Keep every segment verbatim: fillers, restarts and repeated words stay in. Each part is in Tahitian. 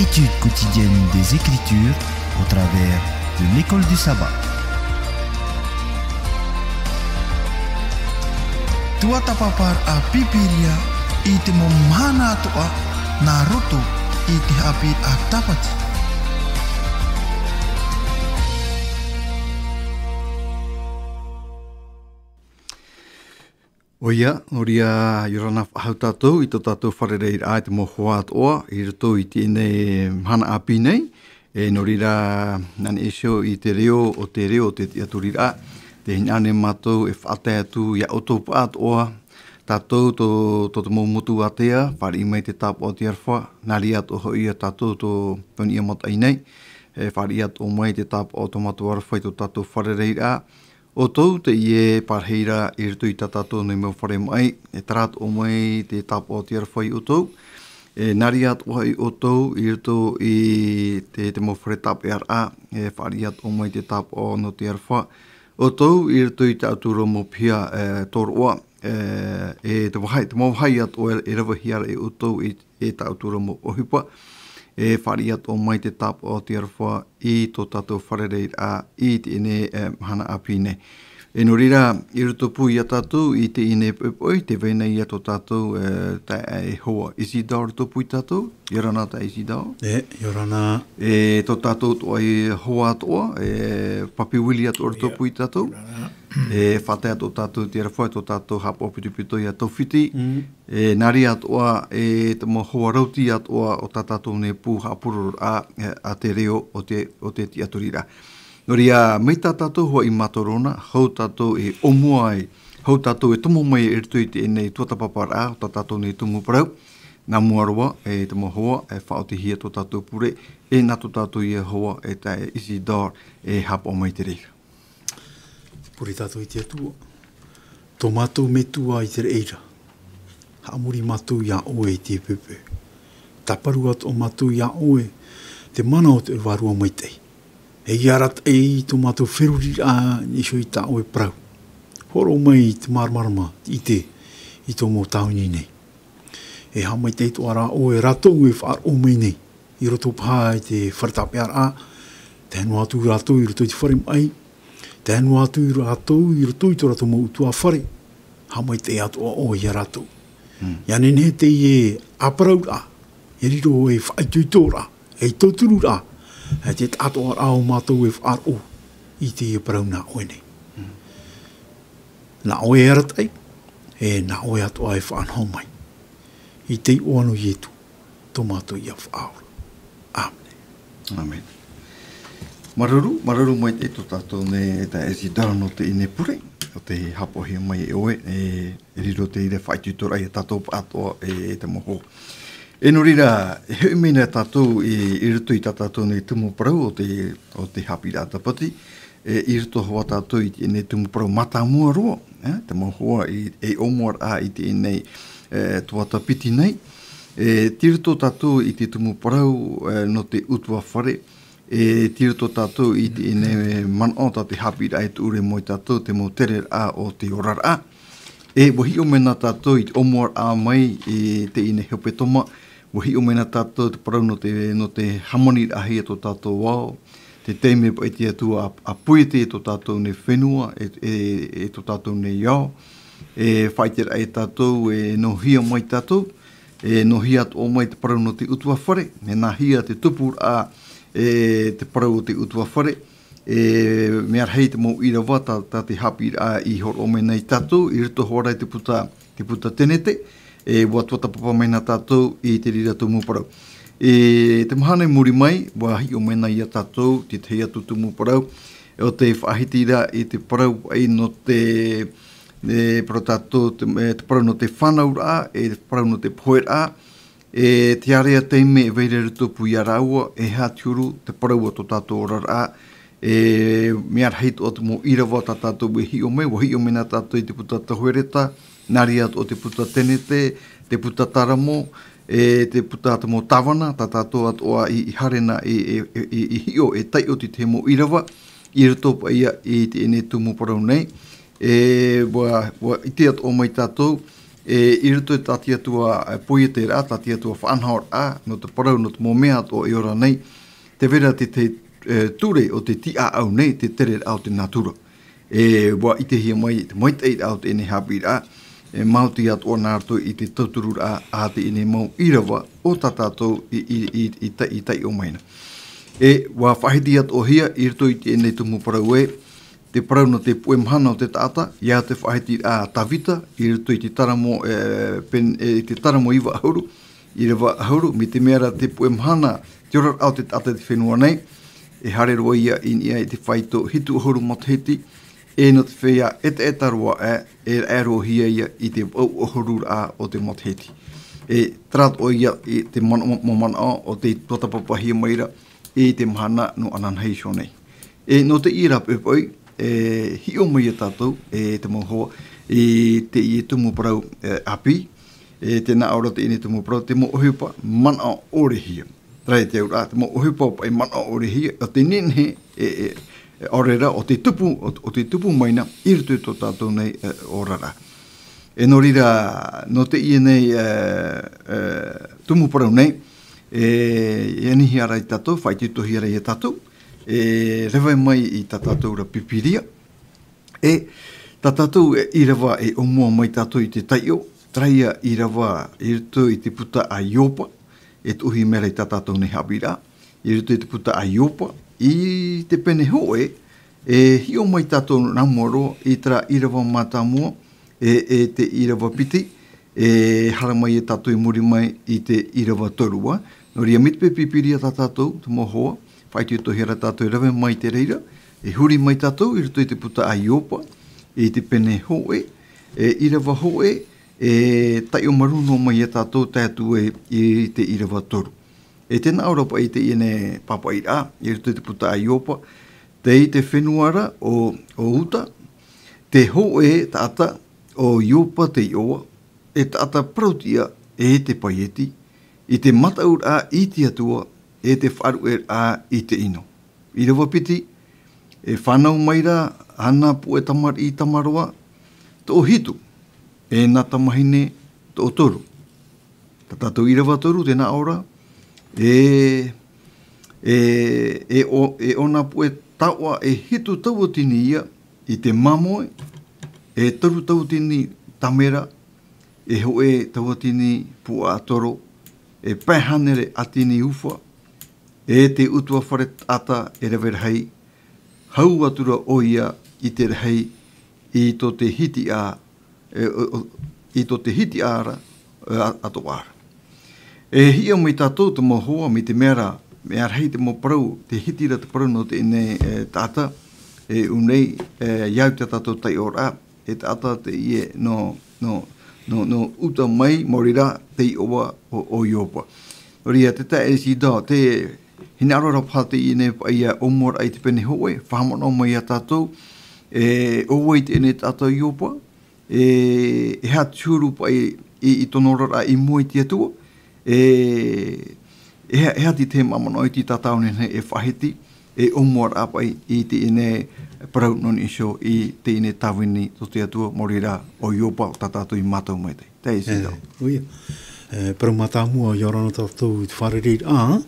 Étude quotidienne des Écritures au travers de l'école du sabbat. Tuatāpapa a Pīpīria i te mau mahana atoʻa nā roto i te haʻapiʻiraʻa tāpati. ʻOia, nō reira, ʻia ora na faʻahou tātou i tō tātou fārereiraʻa i te mau hoa atoʻa, i roto i teie mahana ʻāpī nei. E nō reira, nā niʻa iho i te reo, ʻo te reo o te tiʻaturiraʻa, tē hinaʻaro nei mātou e faʻatae atu ia ʻoutou pāʻatoʻa, tātou tō, tō te mau motu ātea, fāriʻi mai te tāpaʻo o te aroha, nā reira atoʻa hoʻi ia tātou tō, tō niʻa mataʻi nei, e fāriʻi atoʻa mai te tāpaʻo o tō mātou aroha i tō tātou fārereiraʻa, ʻoutou teie e pārahi ra i roto i tā tātou nei mau fare maʻi, e terā atoʻa mai te tāpaʻo o te aroha ia ʻoutou, e nā reira atoʻa hoʻi ʻoutou i roto i te, te mau fare tāpeʻaraʻa, e fāriʻi atoʻa mai te tāpaʻo nō te aroha, ʻoutou i roto i tā ʻoutou ra mau piha, e, tōroʻa, e, e te vāhi, te mau vāhi atoʻa e ravehia ra e ʻoutou i, e tā ʻoutou ra mau ʻohipa, e fāriʻi atoʻa mai te tāpaʻo o te aroha i tō tātou fārereiraʻa i teie nei, e, mahana ʻāpī nei. E nō reira, i roto pū ia tātou i teie nei poʻipoʻi, tē vai nei ia tō tātou, e, taeaʻe hoa Isidore i roto pū ia tātou, ʻia ora na taeaʻe Isidore. E, ʻia ora na. E tō tātou atoʻa e hoa atoʻa, e Papi Willie atoʻa i roto pū ia tātou. ʻIa ora na. E faʻatae atoʻa tātou i te aroha i tō tātou haʻapaʻo pitopito ia Taufiti. Mm. E nā reira atoʻa, e te mau hoa rautī atoʻa o tā tātou nei pū haʻapurororaʻa, e, a te reo o te, o te tiʻaturiraʻa. Nō reira, mai tā tātou hoʻi mātaro na, hou tātou e ʻōmua ai, hou tātou e tomo mai i roto i teie nei tuatāpaparaʻa o tā tātou nei tumu parau, nā mua roa, e te mau hoa, e faʻaotihia tō tātou pure, e nā tō tātou ia hoa, e taeaʻe Isidore, e haʻapaʻo mai i te reira. Pure tātou i te Atua. Tō mātou Metua i te reira. Haʻamori mātou ia ʻoe i te poʻipoʻi. Tāparu atoʻa mātou ia ʻoe, te mana o te vārua maitaʻi. E ia arataʻi i tō mātou feruriraʻa i niʻa iho i tā ʻoe parau. Hōroʻa mai te māramarama, te ʻite, i tō mau tāvini nei. E haʻamaitaʻi atoʻa ra ʻoe ia rātou e faʻaroʻo mai nei. I roto paha i te fare tāpeʻaraʻa, tae noa atu rātou i roto i te fare maʻi, tae noa atu rātou i roto i tō rātou mau ʻutuāfare, haʻamaitaʻi atoʻa ʻoe ia rātou. Mm. ʻIa nehenehe teie ʻāparauraʻa, e riro ei faʻaitoitoraʻa, ei tautururaʻa, e te taʻatoʻaraʻa o mātou e faʻaroʻo i teie parau nā ʻoe nei. Mm. Nā ʻoe e arataʻi, e nā ʻoe atoʻa e faʻanaho mai. I te iʻoa nō Ietu, tō mātou ia Faʻaora. ʻĀmene. ʻĀmene. Māuruuru, māuruuru maitaʻi tō tātou nei, e taeaʻe Isidore nō teie nei pure, ʻo tē haʻapaʻohia mai e ʻoe, e, e riro teie faʻaitoitoraʻa ia tātou pāʻatoʻa, e, e te mau hoa. E nō reira, e hoʻi mai na tātou i, i roto i tā tātou nei tumu parau o te, o te haʻapiʻiraʻa tāpati, e, i roto hoʻi tātou i teie nei tumu parau mātāmua roa, e, te mau hoa i, e ʻōmuaraʻa i teie nei, e, tuatāpiti nei. E, tei roto tātou i te tumu parau, e, nō te ʻutuāfare, e, tei roto tātou i teie nei manaʻo tā te haʻapiʻiraʻa e tuʻu ra mai ia tātou te mau tereraʻa o te oraraʻa. E, ʻua hiʻo mai na tātou i te ʻōmuaraʻa mai i teie nei hepetoma, ʻua hiʻo mai na tātou te parau nō te, nō te hāmaniraʻahia tō tātou ao, te taime paʻi te Atua a, a puʻe i tō tātou nei fenua, e, e, e tō tātou nei ao, e faʻaʻiteraʻa ia tātou, e nō hea mai tātou, e nō hea atoʻa mai te parau nō te ʻutuāfare, e nā hea te tupuraʻa, e te parau o te ʻutuāfare, e mea rahi te mau ʻīrava tā, tā te haʻapiʻiraʻa i hōroʻa mai nei ia tātou, i roto hoʻi ra i te puta, te puta Tenete, e ʻua tuatāpapa mai na tātou i te reira tumu parau. E te mahana i muri mai, ʻua hiʻo mai na ia tātou, te tahi atu tumu parau, ʻo te faʻahiti ra i te parau paʻi nō te, e, parau tātou, te, e, te parau nō te fānauraʻa, e te parau nō te poheraʻa, E te area taime e vai ra i roto pū ia rāua, e aha te huru, te parau o tō tātou oraraʻa, e mea rahi atoʻa te mau ʻīrava tā tātou e hiʻo mai, ʻua hiʻo mai na tātou i te puta Tahereta, nā reira atoʻa te puta Tenete, te puta Taramo, e te puta te mau tāvana, tā tātou atoʻa i, i haere na i, i, i, i hiʻo, e taiʻo i te mau ʻīrava, i roto paʻi ia i teie nei tumu parau nei, e, ʻua, ʻua ʻite atoʻa mai tātou, e, i roto i tā te Atua, e, poieteraʻa, tā te Atua faʻanahoraʻa, nō te parau, nō te mau mea atoʻa e ora nei, tē vai ra te, te, e, ture o te tiʻaʻau nei, te tereraʻa o te natura. E, ʻua ʻitehia mai, te maitaʻiraʻa o teie nei haʻapiʻiraʻa, e, maoti atoʻa nā roto i te tautururaʻa a teie nei mau ʻīrava o tā tātou i, i, i, i, tai-, i taiʻo mai na. E, ʻua faʻahiti atoʻahia i roto i teie nei tumu parau ē, te parau nō te puʻe mahana o te taʻata, ia te faʻahitiraʻa a Tavita, i roto i te Taramo, e, pen-, e, i te Taramo iva ʻahuru, ʻīrava ʻahuru, mai te mea ra te puʻe mahana, te oraraʻa o te taʻata i te fenua nei, e haere roa ia i niʻa i te faito hitu ʻahuru matahiti, e nō te feiā ʻetaʻeta roa aʻe, e raʻe roa hia ia i te vaʻu ʻahururaʻa o te matahiti. E terā atoʻa ia i te mana-, ma-, manaʻo o tei tuatāpapahia mai ra i te mahana nō Ananahi iho nei. E nō teie ra poʻipoʻi, e hiʻo mai ia tātou, e te mau hoa, i teie tumu parau, e, ʻāpī, e tē nā ʻō ra teie nei tumu parau, te mau ʻohipa manaʻo ʻorehia. Terā te auraʻa, te mau ʻohipa paʻi manaʻo ʻorehia, ʻo tē nehenehe, e, e, e, ʻaore ra, ʻo tē tupu, ʻo, ʻo tē tupu mai na, i roto i tō tātou nei, e, oraraʻa. E nō reira, nō teie nei, e, e, tumu parau nei, e, e anihia ra ia tātou, faʻaitoitohia ra ia tātou, e rave mai i tā tātou ra Pīpīria, e tā tātou e ʻīrava e ʻōmua mai tātou i te taiʻo, terā ia ʻīrava i roto i te puta a Iopa, e tuʻuhia mai ra i tā tātou nei haʻapiʻiraʻa, i roto i te puta a Iopa, i te pene hōʻē, e hiʻo mai tātou nā mua roa i terā ʻīrava mātāmua, e, e te ʻīrava piti, e haramai ia tātou i muri mai i te ʻīrava toru. Nō reira, mai te peu e Pīpīria tā tātou, te mau hoa, faʻaitoitohia ra tātou e rave mai i te reira, e huri mai tātou i roto i te puta a Iopa, i te pene hōʻē, e ʻīrava hōʻē, e taiʻo marū noa mai ia tātou tae atu ai i te ʻīrava toru. E tē nā ʻō ra paʻi teie nei pāpaʻiraʻa, i roto i te puta a Iopa, tei te fenua ra ʻo, ʻo Uta, te hōʻē taʻata ʻo Iopa te iʻoa, e taʻata parauʻtiʻa e te paieti, i te mataʻuraʻa i te Atua, e te faʻaruʻeraʻa i te ʻino. ʻĪrava piti, e fānau mai ra ʻana puʻe tamariʻi tamaroa, toʻohitu, e nā tamahine toʻotoru. Tā tātou ʻīrava toru, tē nā ʻō ra, e, e, e ʻo-, e ʻōna puʻe taoʻa e hitu tauatini ia i te māmoe, e toru tauatini tāmera, e hōʻē tauatini puaʻatoro, e pae hānere ʻātini ufa, e te ʻutuāfare taʻata e rave rahi, hau atu ra ʻoia i te rahi i tō te hitiʻa, e, o, o, i tō te hitiʻa ra, e, a, atoʻa ra. E hiʻo mai tātou te mau hoa, mai te mea ra, mea rahi te mau parau, tē hiti ra te parau nō teie nei, e, taʻata, e, ʻū nei, e, i au i tā tātou taiʻoraʻa, e taʻata teie nō, nō, nō, nō Uta mai, maori rā, te iʻoa ʻo, ʻo Iopa. Nō reira, tē tae Isidore, tē hinaʻaro ra paha teie nei paʻi ia ʻōmuaraʻa i te pene hōʻē, faʻamanaʻo mai ia tātou, e, ʻo vai teie nei taʻata ʻo Iopa, e, e aha te huru paʻi i, i tōna oraraʻa i mua i te Atua, e, e aha, e aha te tahi mau manaʻo iti tā tātou nei e faʻahiti, e ʻōmuaraʻa paʻi i teie nei parau nō niʻa iho i teie nei tāvini tō te Atua, maori rā ʻo Iopa, tā tātou i mātau mai te. Tē ʻite ra. E, ʻoia. E, parau mātāmua, ʻia ora na tātou i te fārereiraʻa,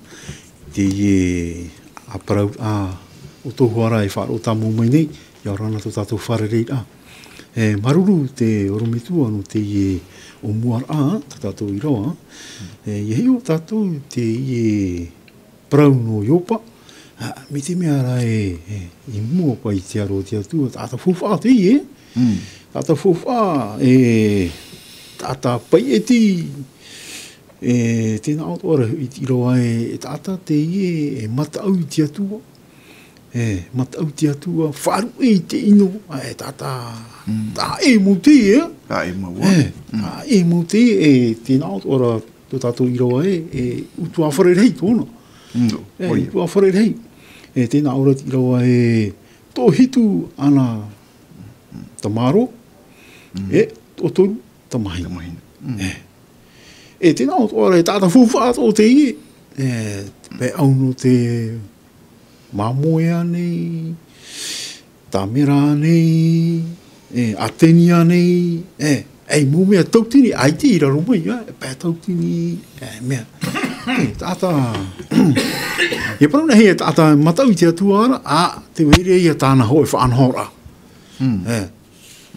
teie ā parau, ā, ʻo tō hoa ra e faʻaroʻo tāmau mai nei, ʻia ora na tō tātou fārereiraʻa. E, māuruuru te ʻorometua nō teie ʻōmuaraʻa, tā tātou i rave. E, ʻia hiʻo tātou teie parau nō Iopa, ā, mai te mea ra e, e, i mua paʻi i te aro o te Atua, taʻata faufaʻa teie, Mm. taʻata faufaʻa, e, taʻata paieti, e, tē nā ʻō ra i te ʻīrava e, e taʻata teie, e mataʻu i te Atua, e, mataʻu i te Atua, faʻaruʻe i te ʻino, e, taʻata, Mm. taʻa ʻē mau teie, e? Taʻa ʻē mau, E, Mm. taʻa ʻē mau teie, e, tē nā ʻō ra Tō tātou ʻīrava ē, e utuafare rahi tōna. Mm, e, ʻoia. Utuafare rahi. E tēnā ʻō ra te ʻīrava ē, toʻohitu ana tamāroa, mm, e toʻotoru tamāhine. Tamāhine. Mm. E. E tēnā ʻō atoʻa ra, e taʻata faufaʻa atoʻa teie, e, pae ʻau nō te Māmoe ānei, Tāmera ānei, e, Atenia nei, e, ei mau mea tautini, ʻaita i raro mai, e, pae tautini, e, mea. E, taʻata, e parau nei e taʻata mataʻu i te Atua ra, ā, tē vai ra ia tāna hōʻē faʻanahoraʻa. Mm. E,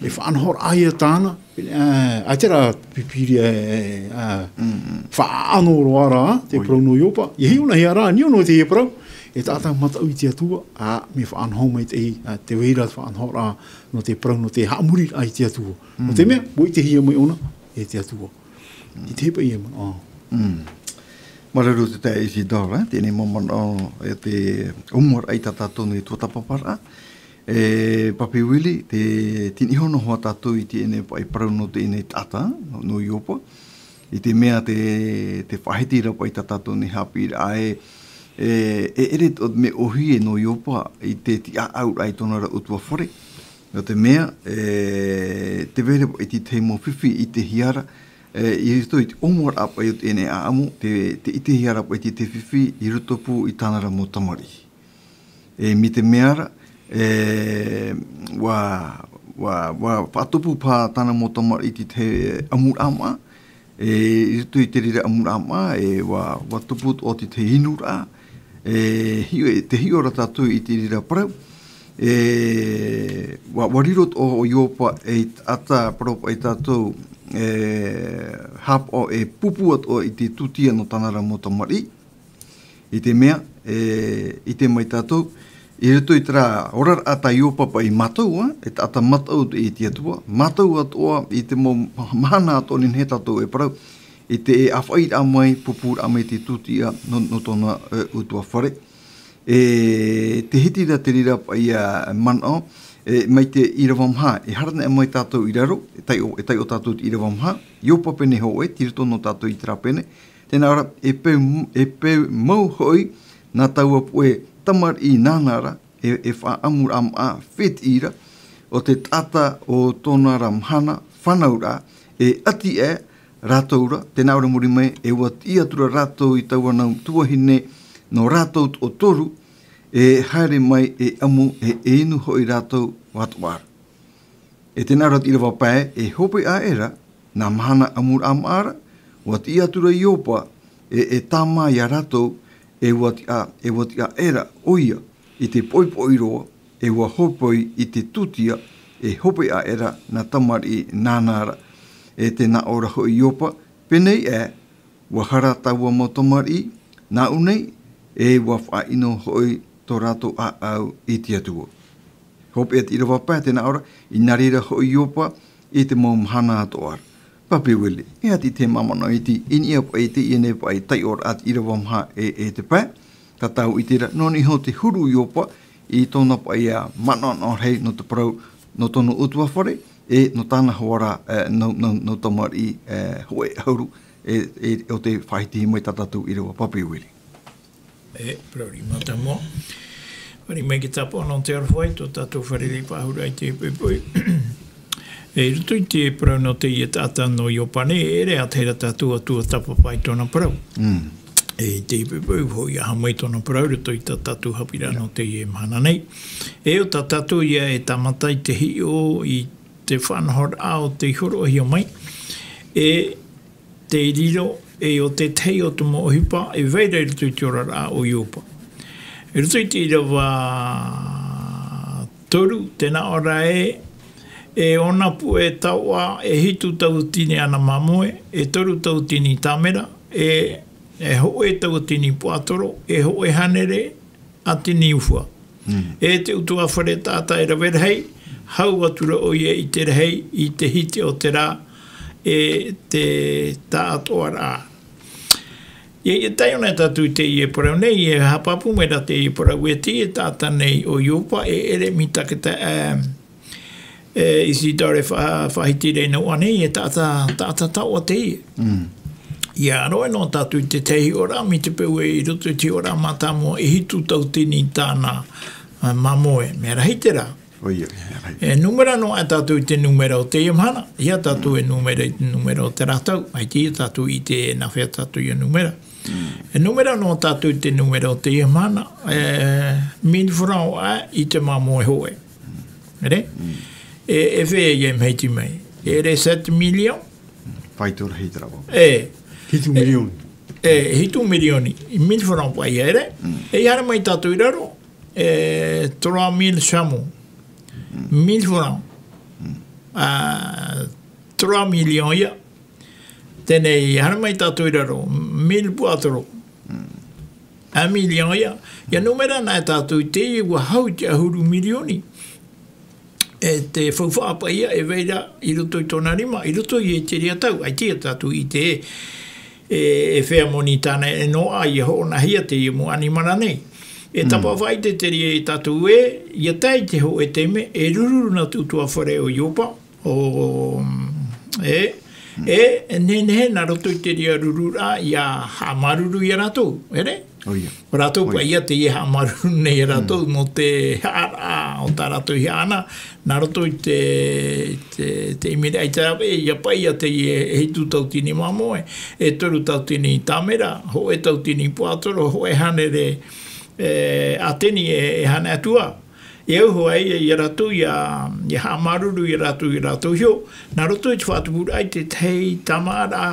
e faʻanahoraʻa ia tāna, e, ʻaita rā pīpīria, e, e, ā, mm, mm, faʻaʻano roa ra, te parau nō Iopa. E hiʻo na hia rā, nio nō teie parau, e taʻata mataʻu i te Atua, ā, mea faʻanaho mai te, ā, tē vai ra te faʻanahoraʻa, nō te parau, nō te haʻamoriraʻa i te Atua. Nō te mea, ʻua ʻitehia mai ʻōna, e te Atua. I te hipa ia mana, ā. Mm. Māuruuru te taeaʻe Isidora, teie nei mau manaʻo, e te ʻōmuaraʻa i tā tātou nei tuatāpaparaʻa. E, Papi Willie, te tini iho noa hoʻi tātou i teie nei paʻi parau nō teie nei taʻata, nō, nō Iopa. I te mea te, te faʻahiti ra paʻi tā tātou nei haʻapiʻiraʻa ē, e, e ʻere atoʻa te mea ʻōhie nō Iopa i te tiʻaʻauraʻa i tōna ra ʻutuāfare. Nō te mea, e, tē vai ra paʻi te tahi mau fifi i ʻitehia ra, e, i roto i te ʻōmuaraʻa paʻi o teie nei ʻāʻamu, te, te ʻitehia ra paʻi te, te fifi i roto pū i tāna ra mau tamariʻi. E, mai te mea ra, e, ʻua, ʻua, ʻua faʻatupu paha tāna mau tamariʻi i te tahi ʻamuraʻa māʻa, e, i roto i te reira ʻamuraʻa māʻa, e, ʻua, ʻua tupu atoʻa te tahi inuraʻa, e, hiʻo, e, tē hiʻo ra tātou i te reira parau, e, ʻua, ʻua riro atoʻa ʻo Iopa ei taʻata parau paʻi tātou, e, haʻapaʻo e pūpū atoʻa i te tūtia nō tāna ra mau tamariʻi. I te mea, e, ʻite mai tātou, i roto i terā oraraʻa tā Iopa paʻi mātou, ā, e taʻata mataʻu i te Atua, mātou atoʻa i te mau ma-, mahana atoʻa nehenehe tātou e parau, i te ʻāfaʻiraʻa mai, pūpūraʻa mai te tūtia nō, nō tōna, e, ʻutuāfare. E, tē hiti ra te reira paʻi ā manaʻo, e, mai te ʻīrava maha, e haere mai tātou i raro, e taiʻo, e taiʻo tātou te ʻīrava maha, Iopa pene hōʻē, tei roto noa tātou i terā pene, Tē nā ʻō ra, e peu, e peu mau hoʻi nā taua puʻe tamariʻi nāna ra, e, e faʻaʻamuraʻa māʻa fētiʻi ra, ʻo te taʻata o tōna ra mahana fānauraʻa, e ʻati aʻe rātou ra, tē nā ʻō ra muri mai, e ʻua tiʻa atu ra rātou i taua nau tuahine nō rātou toʻotoru, e haere mai e ʻamu, e, e inu hoʻi rātou atoʻa ra. E tē nā ʻō ra te ʻīrava pae, e hopeʻa aʻera, nā mahana ʻamuraʻa māʻa ra, ʻua tiʻa atu ra Iopa, e, e tāmā ia rātou, e ʻua tiʻa, e ʻua tiʻa aʻera ʻoia, i te poʻipoʻi roa, e ʻua hopoi i te tūtia, e hopeʻa aʻera nā tamariʻi nāna ra. E tē nā ʻō ra hoʻi Iopa, pēnei aʻe, ʻua hara taua mau tamariʻi, nāʻu nei, e ʻua faʻaʻino hoʻi tō rātou ʻāʻau i te Atua. Hopeʻa te ʻīrava pae, tē nā ʻō ra, i nā reira hoʻi Iopa i te mau mahana atoʻa ra. Papi Willie, e aha te tahi mau manaʻo iti i niʻa paʻi i teie nei paʻi taiʻoraʻa te ʻīrava maha e, e te pae, tā tātou i ʻite ra, nō niʻa iho te huru Iopa i tōna paʻi ā manaʻonaʻo rahi nō te parau, nō tōna ʻutuāfare, e nō tāna hoʻi ra, e, nau, nau, nau tamariʻi, e, hōʻē ʻahuru, e, e, ʻo tē faʻahiti mai tā tātou ʻīrava, Papi Willie. E, parau riʻi mātāmua. Fāriʻi mai te tāpaʻo nō te aroha i tō tātou fārereiraʻa faʻahou i teie poʻipoʻi. E, i roto i te parau nō teie taʻata nō Iopa nei, e ʻere ā te reira tātou atu ā tāpapa i tōna parau. Mm. E, i teie poʻipoʻi, hoʻi aha mai tōna parau, i roto i tā tātou haʻapiʻiraʻa nō teie mahana nei. E, ʻo tā tātou ïa e tāmata i te hiʻo, i te faʻanahoraʻa o tei hōroʻahia mai. E, te riro, e ʻo te tahi o te mau ʻohipa, e vai ra i roto i te oraraʻa o Iopa. I roto i te ʻīrava toru, tē nā ʻō ra ē, e ʻona puʻe taoʻa, e hitu tauatini ana māmoe, e toru tauatini tāmera, e, e hōʻē tauatini puaʻatoro, e hōʻē hānere, ʻatini ʻuhua. Mm. E te ʻutuāfare taʻata e rave rahi, hau atu ra ʻoia i te rahi, i te hiti o te rā, e te taʻatoʻaraʻa. ʻIa, ʻia taiʻo na tātou i teie parau nei, e haʻapāpū mai ra teie parau, e teie taʻata nei ʻo Iopa, e ʻere mai tāketa, e, e Isidora e fa-, faʻahiti ra i nā ʻō nei, e taʻata, taʻata taoʻa teie. Mm. ʻia roʻe noa tātou i te tahi hiʻoraʻa, mai te peu ē i roto i te hiʻoraʻa mātāmua, e hitu tauatini tāna, ā, māmoe, mea rahi terā. ʻOia, mea rahi. E numera noa tātou i te numera o teie mahana, ʻia tātou e numera i te numera o terā tau, ʻaita ïa tātou i ʻite nā hea tātou ʻia numera. Mm. E numera noa tātou i te numera o teie mahana, e, mille francs ā i te māmoe hōʻē. Ere? Mm. E, e fea ïa e mahiti mai? E ʻere sept millions? Faito rahi te rava. E. Hitu mirioni. E, hitu mirioni. Mille francs paʻi ïa, ere? Mm. E ʻia haere mai tātou i raro, e, trois mille chameaux. Mm. Mille francs. Mm. Ā, trois millions ïa. Teie nei, haere mai tātou i raro, mille puaʻatoro. Mm. Un million ïa. ʻIa numera na e tātou i teie, ʻua hau i te ʻahuru mirioni. E te faufaʻa paʻi ïa e vai ra i roto i tōna rima, i roto i te reira tau, ʻaita ïa tātou i ʻite, e, e fea moni tāna e noaʻa ʻia hoʻonahia teie mau ʻanimara nei. E Mm. tāpaʻo faʻaʻite te reira ia tātou ē, ʻia tae i te hōʻē taime, e rururu nā te ʻutuāfare o Iopa, ʻo, e, e, e nehenehe nā roto i te reira rururaʻa ʻia haʻamāuruuru ia rātou, ere? ʻOia. ʻO rātou ʻOia. paʻi ïa teie haʻamāuruuru nei ia rātou Mm. nō te haʻaraʻa o tā rātou i haʻana, nā roto i te, te, te ʻimiraʻa i te rave, ʻia paʻi ïa teie e hitu tauatini māmoe, e toru tauatini tāmera, hōʻē tauatini puaʻatoro, hōʻē hānere, e, ʻāteni e, e hānere atu ā. E auaha ai ia rātou ʻia, ʻia haʻamāuruuru ia rātou, ia rātou iho, nā roto i te faʻatupuraʻa i te tahi tāmāʻaraʻa,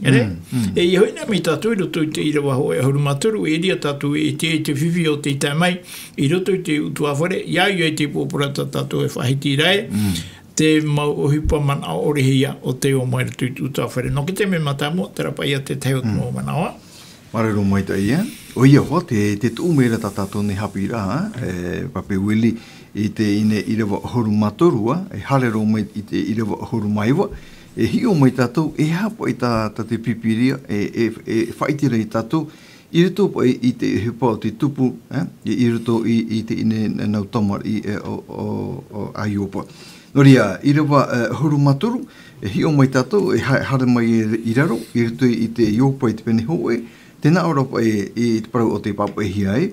ere? Mm, mm. E ʻia hoʻi na mai tātou i roto i te ʻīrava hōʻē ʻahuru mā toru, e ʻere ia tātou e ʻite i te fifi o tei tae mai, i roto i te ʻutuāfare, ʻia au ïa i te pōpōrā tā tātou e faʻahiti ra ē, Mm. te mau ʻohipa manaʻo ʻore hia o tei ō mai i roto i te ʻutuāfare. Nō te mea mātāmua, terā paʻi ïa te tahi o te Mm. mau manaʻo. Māuruuru maitaʻi ē. ʻOia hoʻi, te, te tuʻu mai ra tā tātou nei haʻapiʻiraʻa, e, Pape Willie, i teie nei ʻīrava ʻahuru mā toru ā, e haere roa mai i te ʻīrava ʻahuru mā iva, e hiʻo mai tātou, e aha paʻi tā, tā te Pīpīria, e, e, e faʻaʻite ra ia tātou, i roto paʻi i te ʻohipa o te tupu, e, i, i roto i, i teie nei nau tamariʻi, e, o, o, o, a Iopa. Nō reira, ʻīrava, e, ʻahuru mā toru, e hiʻo mai tātou, e ha-, haere mai i, i raro, i roto i te Iopa i te pene hōʻē, tē nā ʻō ra paʻi i te parau o tei pāpaʻihia ai,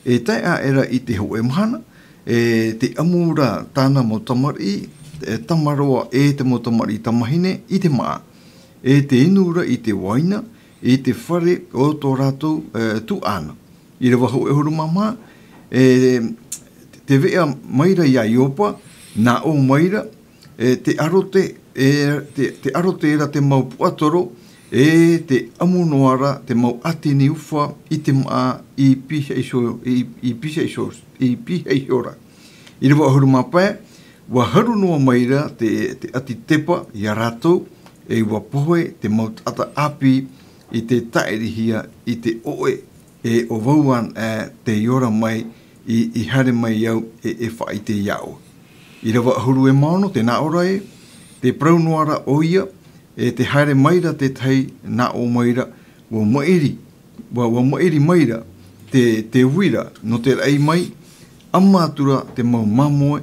e tae aʻera i te hōʻē mahana, e te ʻamu ra tāna mau tamariʻi, e tamaroa e te mau tamariʻi tamāhine i te māʻa, e te inu ra i te uaina, i te fare o tō rātou, e, tuaʻana. ʻĪrava hōʻē ʻahuru mā maha, e, tē veʻa mai ra ia Iopa, nā ʻō mai ra, e, tē ʻarote, e, tē, tē ʻarote ra te mau puaʻatoro, e tē ʻamu noa ra te mau ʻāteni ufa i te māʻa i Pi-Hahiso-, i, i Pi-Hahiso-, i Pi-Hahirota. ʻĪrava ʻahuru mā pae, ʻua haru noa mai ra te, te ʻati tepa ia rātou, e ʻua pohe te mau taʻata ʻāpī i te tāʻirihia i te ʻoʻe, e ʻo vau anaʻe tei ora mai i, i haere mai au e, e faʻaʻite iāʻu. ʻĪrava ʻahuru e mā ono, tē nā ʻō ra ē, tē parau noa ra ʻoia, e tē haere mai ra te tahi nā ʻō mai ra, ʻua maʻiri, ʻua, ʻua maʻiri mai ra te, te uira nō te raʻi mai, ʻama atu ra te mau māmoe,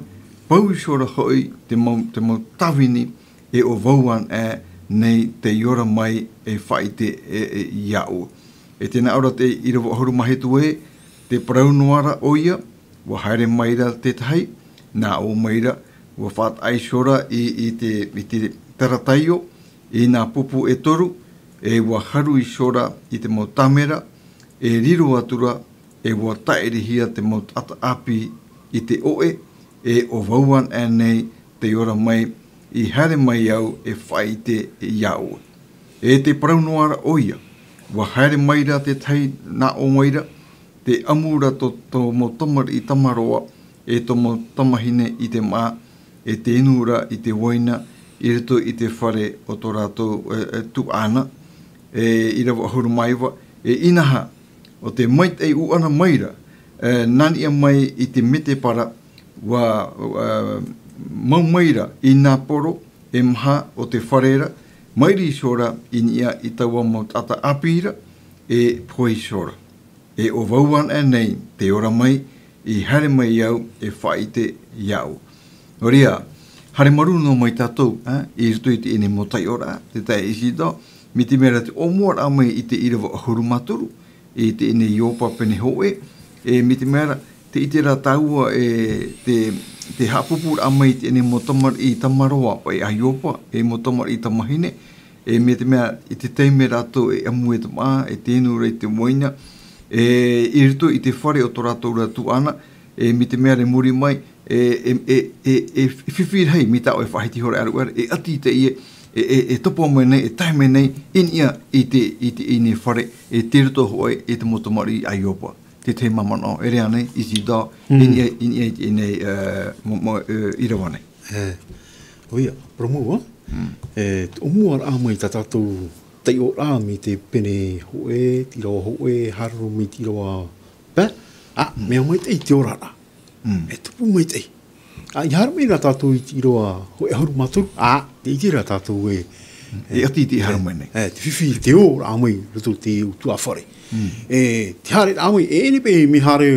pau iho ra hoʻi te mau, te mau tāvini, e ʻo vau anaʻe nei tei ora mai e faʻaʻite e, e, iāʻu. E tē nā ʻō ra te ʻīrava ʻahuru mā hitu ē, tē parau noa ra ʻoia, ʻua haere mai ra te tahi, nā ʻō mai ra, ʻua faʻataʻa iho ra i, i te, i te tarataio, i nā pupu e toru, e ʻua haru iho ra i te mau tāmera, e riro atu ra, e ʻua tāʻirihia te mau taʻata ʻāpī i te ʻoʻe, e ʻo vau anaʻe nei tei ora mai, i haere mai au e faʻaʻite iāʻu. E tē parau noa ra ʻoia, ʻua haere mai ra te tahi nā ʻō mai ra, tē ʻamu ra tō, tō mau tamariʻi tamaroa, e tō mau tamāhine i te māʻa, e tē inu ra i te uaina, i roto i te fare o tō rātou, e, e, tuaʻana, e, ʻīrava ʻahuru mā iva, e inaha, ʻo tē maitaʻi ʻūʻana mai ra, e, nā niʻa mai i te mētēpara, ʻua, e, mau mai ra i nā poro e maha o te fare ra, maʻiri iho ra i niʻa i taua mau taʻata ʻāpī ra, e pohe iho ra. E ʻo vau anaʻe nei tei ora mai, i haere mai au e faʻaʻite iāʻu. Nō reira, haere marū noa mai tātou, ā, i roto i teie nei mau taiʻoraʻa, te taeaʻe Isidore, Mai te mea ra te ʻōmuaraʻa mai i te ʻīrava ʻahuru mā toru, i teie nei Ioba pene hōʻē, e mai te mea ra, tē ʻite ra tāua e te, te haʻapūpūraʻa mai i teie nei mau tamariʻi tamaroa paʻi a Ioba, e mau tamariʻi tamahine, e mai te mea i te taime rātou e ʻamu e te māʻa, e tenu ra i te uaina, e i roto i te fare o tō rātou ra tuaʻana, e mai te mea ra i muri mai, e, e, e, e, e fifi rahi mai tā ʻoe e faʻahiti iho ra e aruʻaru, e ʻati teie, e, e, e topa mai nei, e tae mai nei, i niʻa i te, i te, i teie fare, e tei roto hoʻi i te mau tamariʻi a Ioba. Te tahi mau manaʻo, e rave ānei, Isidore, i niʻa, i niʻa i teie nei, e, mo, mo, e, ʻīrava nei. E, ʻoia, parau mau, a? E, te ʻōmuaraʻa mai tā tātou taiʻoraʻa mai te pene hōʻē, te ʻīrava hōʻē, haere roa mai te ʻīrava pae, a, mea maitaʻi te oraraʻa. E tupu maitaʻi. A, i haere mai ra tātou i te ʻīrava hōʻē ʻahuru mā toru, a, tē ʻite ra tātou e, e ʻati i te haere mai nei. E, te fifi, te ōraʻa mai, roto i te utuafare. E, te haereraʻa mai, e, ʻere paʻi mea haere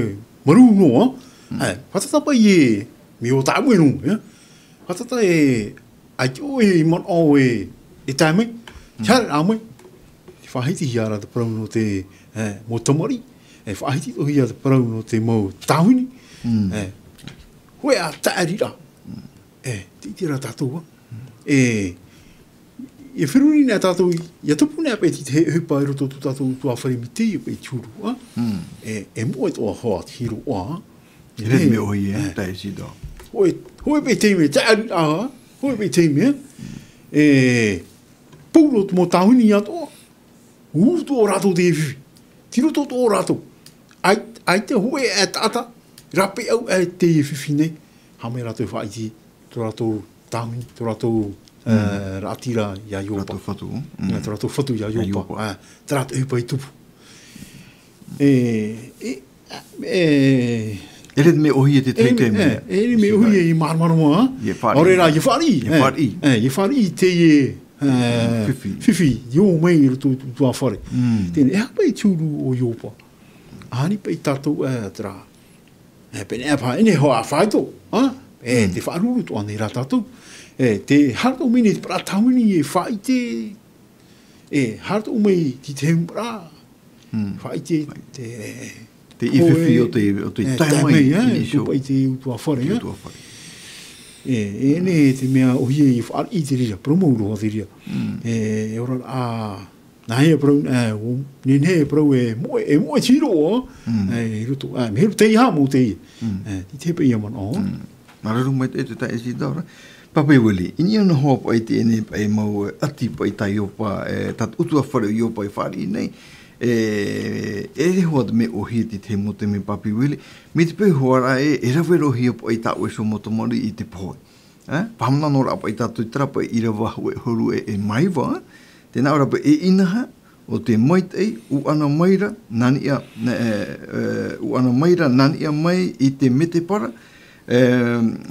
marū noa, e, fātata paʻi e, mea ʻō tāʻue noa, e. Fātata e, ʻaita ʻoe i manaʻo e, e tae mai, te haereraʻa mai, te faʻahitihia ra te parau nō te, e, mau tamariʻi, e faʻahitihia te parau nō te mau tāvini, e, hōʻē ā taʻeriraʻa, e, tē ʻite ra tātou, a. E, e feruri nei tātou, ʻia tupu nei paʻi te, te ʻohipa i roto i tō tātou utuafare mai teie paʻi te huru, a. E, e moʻe atoʻa hoʻi te hiroʻa, a. E rave mea ʻōhie, e, taʻe Isidore. Hōʻē, hōʻē paʻi taime, taʻeriraʻa, hōʻē paʻi taime, e, pauroa te mau tāvini atoʻa, ʻū atoʻa rātou te fifi. Tei roto atoʻa rātou. ʻAi, ʻaita hōʻē e taʻata, rāpae au e teie fifi nei. Haere mai rātou e faʻaʻite, tō rātou tāvini, tō rātou, e, raʻatira ia Ioba. Rātou fatu, mm. Ia, tō rātou fatu ia Ioba. Ioba. E, terā te ʻohipa i tupu. E, e, e, e rave mea ʻōhie te tahi taime. E, e rave mea ʻōhie i māramarama, a? ʻIa fāriʻi. ʻAore rā, ʻia fāriʻi, e, fāriʻi. E, ʻia fāriʻi teie, e, fifi. Fifi, i ō mai i roto i te utuafare. Teie nei, e aha paʻi te huru o Ioba? ʻAhani paʻi tātou, e, terā. E, pēnei paha, ʻeʻere hoʻi ā faito, a? E, te faʻaruru atoʻa nei rā tātou. E, tē haere atoʻa mai nei te parau tāvini e faʻaʻite, e, haere atoʻa mai te tahi mau parau. Faʻaʻite te, te ʻī fifi o te, o te tae mai, e, i te utuafare, e. E, e, ʻeʻere te mea ʻōhie i faʻaʻite i te reira, parau mau roa te reira. E, e ora, a, nāhea parau, e, o, nehenehe e parau e moʻe, e moʻe te hiroʻa, e, i roto, e, mea heru teie hā mau teie. E, tē ʻite paʻi ʻia manaʻo. Māuruuru maitaʻi e te taeaʻe Isidore. Papi Willie, i niʻa noa hoʻi paʻi i teie nei paʻi mau, e, ʻati paʻi tā Ioba, e, tā te utuafare o Ioba i fāriʻi nei, e, e ʻere hoʻi te mea ʻōhie i te tahi mau taime Papi Willie, mai te peu hoʻi ra ē, e rave roa hia paʻi tā ʻoe iho mau tamariʻi i te pohe. E, faʻamanonororaʻa paʻi tātou i terā paʻi ʻīrava hōʻē ʻahuru e, e mā iva, e, tē nā ʻō ra paʻi e inaha, ʻo te maitaʻi, ʻuʻana mai ra, nā niʻa, e, e, ʻuʻana mai ra, nā niʻa mai i te mētēpara, e,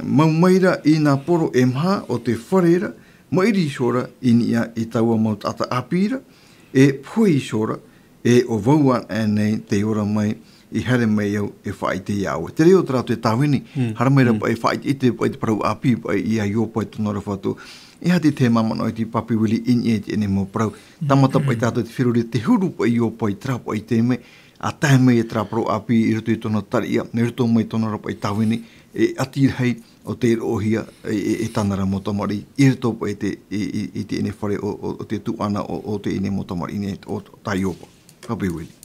mau mai ra i nā poro e maha o te fare ra, maʻiri iho ra i niʻa i taua mau taʻata ʻāpī ra, e pohe iho ra, e ʻo vau ānei tei ora mai, i haere mai au e faʻaʻite iā ʻoe. Te reo o terā te tāvini, haere mai ra paʻi e faʻaʻite, ʻite paʻi te parau ʻāpī paʻi iā Ioba i tōna ra fatu. E aha te tahi mau manaʻo i te Papi Willie i niʻa i teie nei mau parau? Tāmata paʻi tātou te feruri, te huru paʻi Ioba i terā paʻi taime, a tae mai i terā parau ʻāpī i roto i tōna tariʻa, i roto mai tōna ra paʻi tāvini, e ʻati rahi ʻo tei roʻohia e, e, e tāna ra mau tamariʻi, i roto paʻi i te, i, i, i teie nei fare o, o, o te tuaʻana o, o teie nei mau tamariʻi nei o, o tā Ioba. Papi Willie.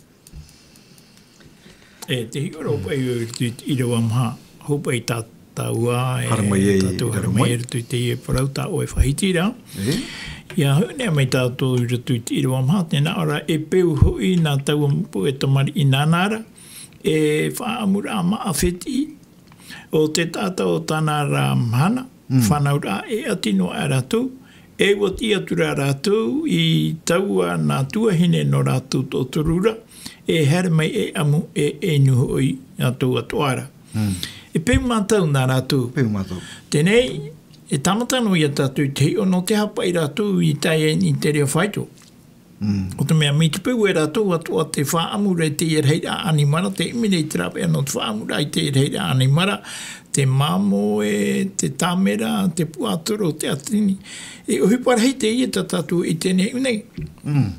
E, tē hiʻo ra paʻi au i te ʻīrava maha, hou paʻi tā tāua, e, haere mai ai tātou haere mai i roto i teie parau tā ʻoe e faʻahiti ra. E? ʻIa haʻu nei mai tātou i roto i te ʻīrava maha, tē nā ʻō ra, e peu hoʻi nā taua mau puʻe tamariʻi nānā ra, e faʻaʻamuraʻa māʻa fētiʻi, ʻo te taʻata o tāna ra mahana, fānauraʻa e ʻati noa aʻe rātou, e ʻua tiʻi atu ra rātou i taua nā tuahine nō rātou taʻotoru ra, e haere mai e ʻamu e, e inu hoʻi rātou atoʻa ra. E peu mātau nā rātou. Peu mātau. Teie nei, e tāmata noa ia tātou i te hiʻo nō te aha paʻi rātou i tae ai i te reo faito. ʻO te mea, mai te peu e rātou atoʻa te faʻaʻamuraʻa i teie rahiraʻa ʻanimara, te ʻimi nei te rāveʻa nō te faʻaʻamuraʻa i teie rahiraʻa ʻanimara, te māmoe, te tāmera, te puaʻatoro, te ʻātini. E ʻohipa rahi teie tā tātou e ʻite nei.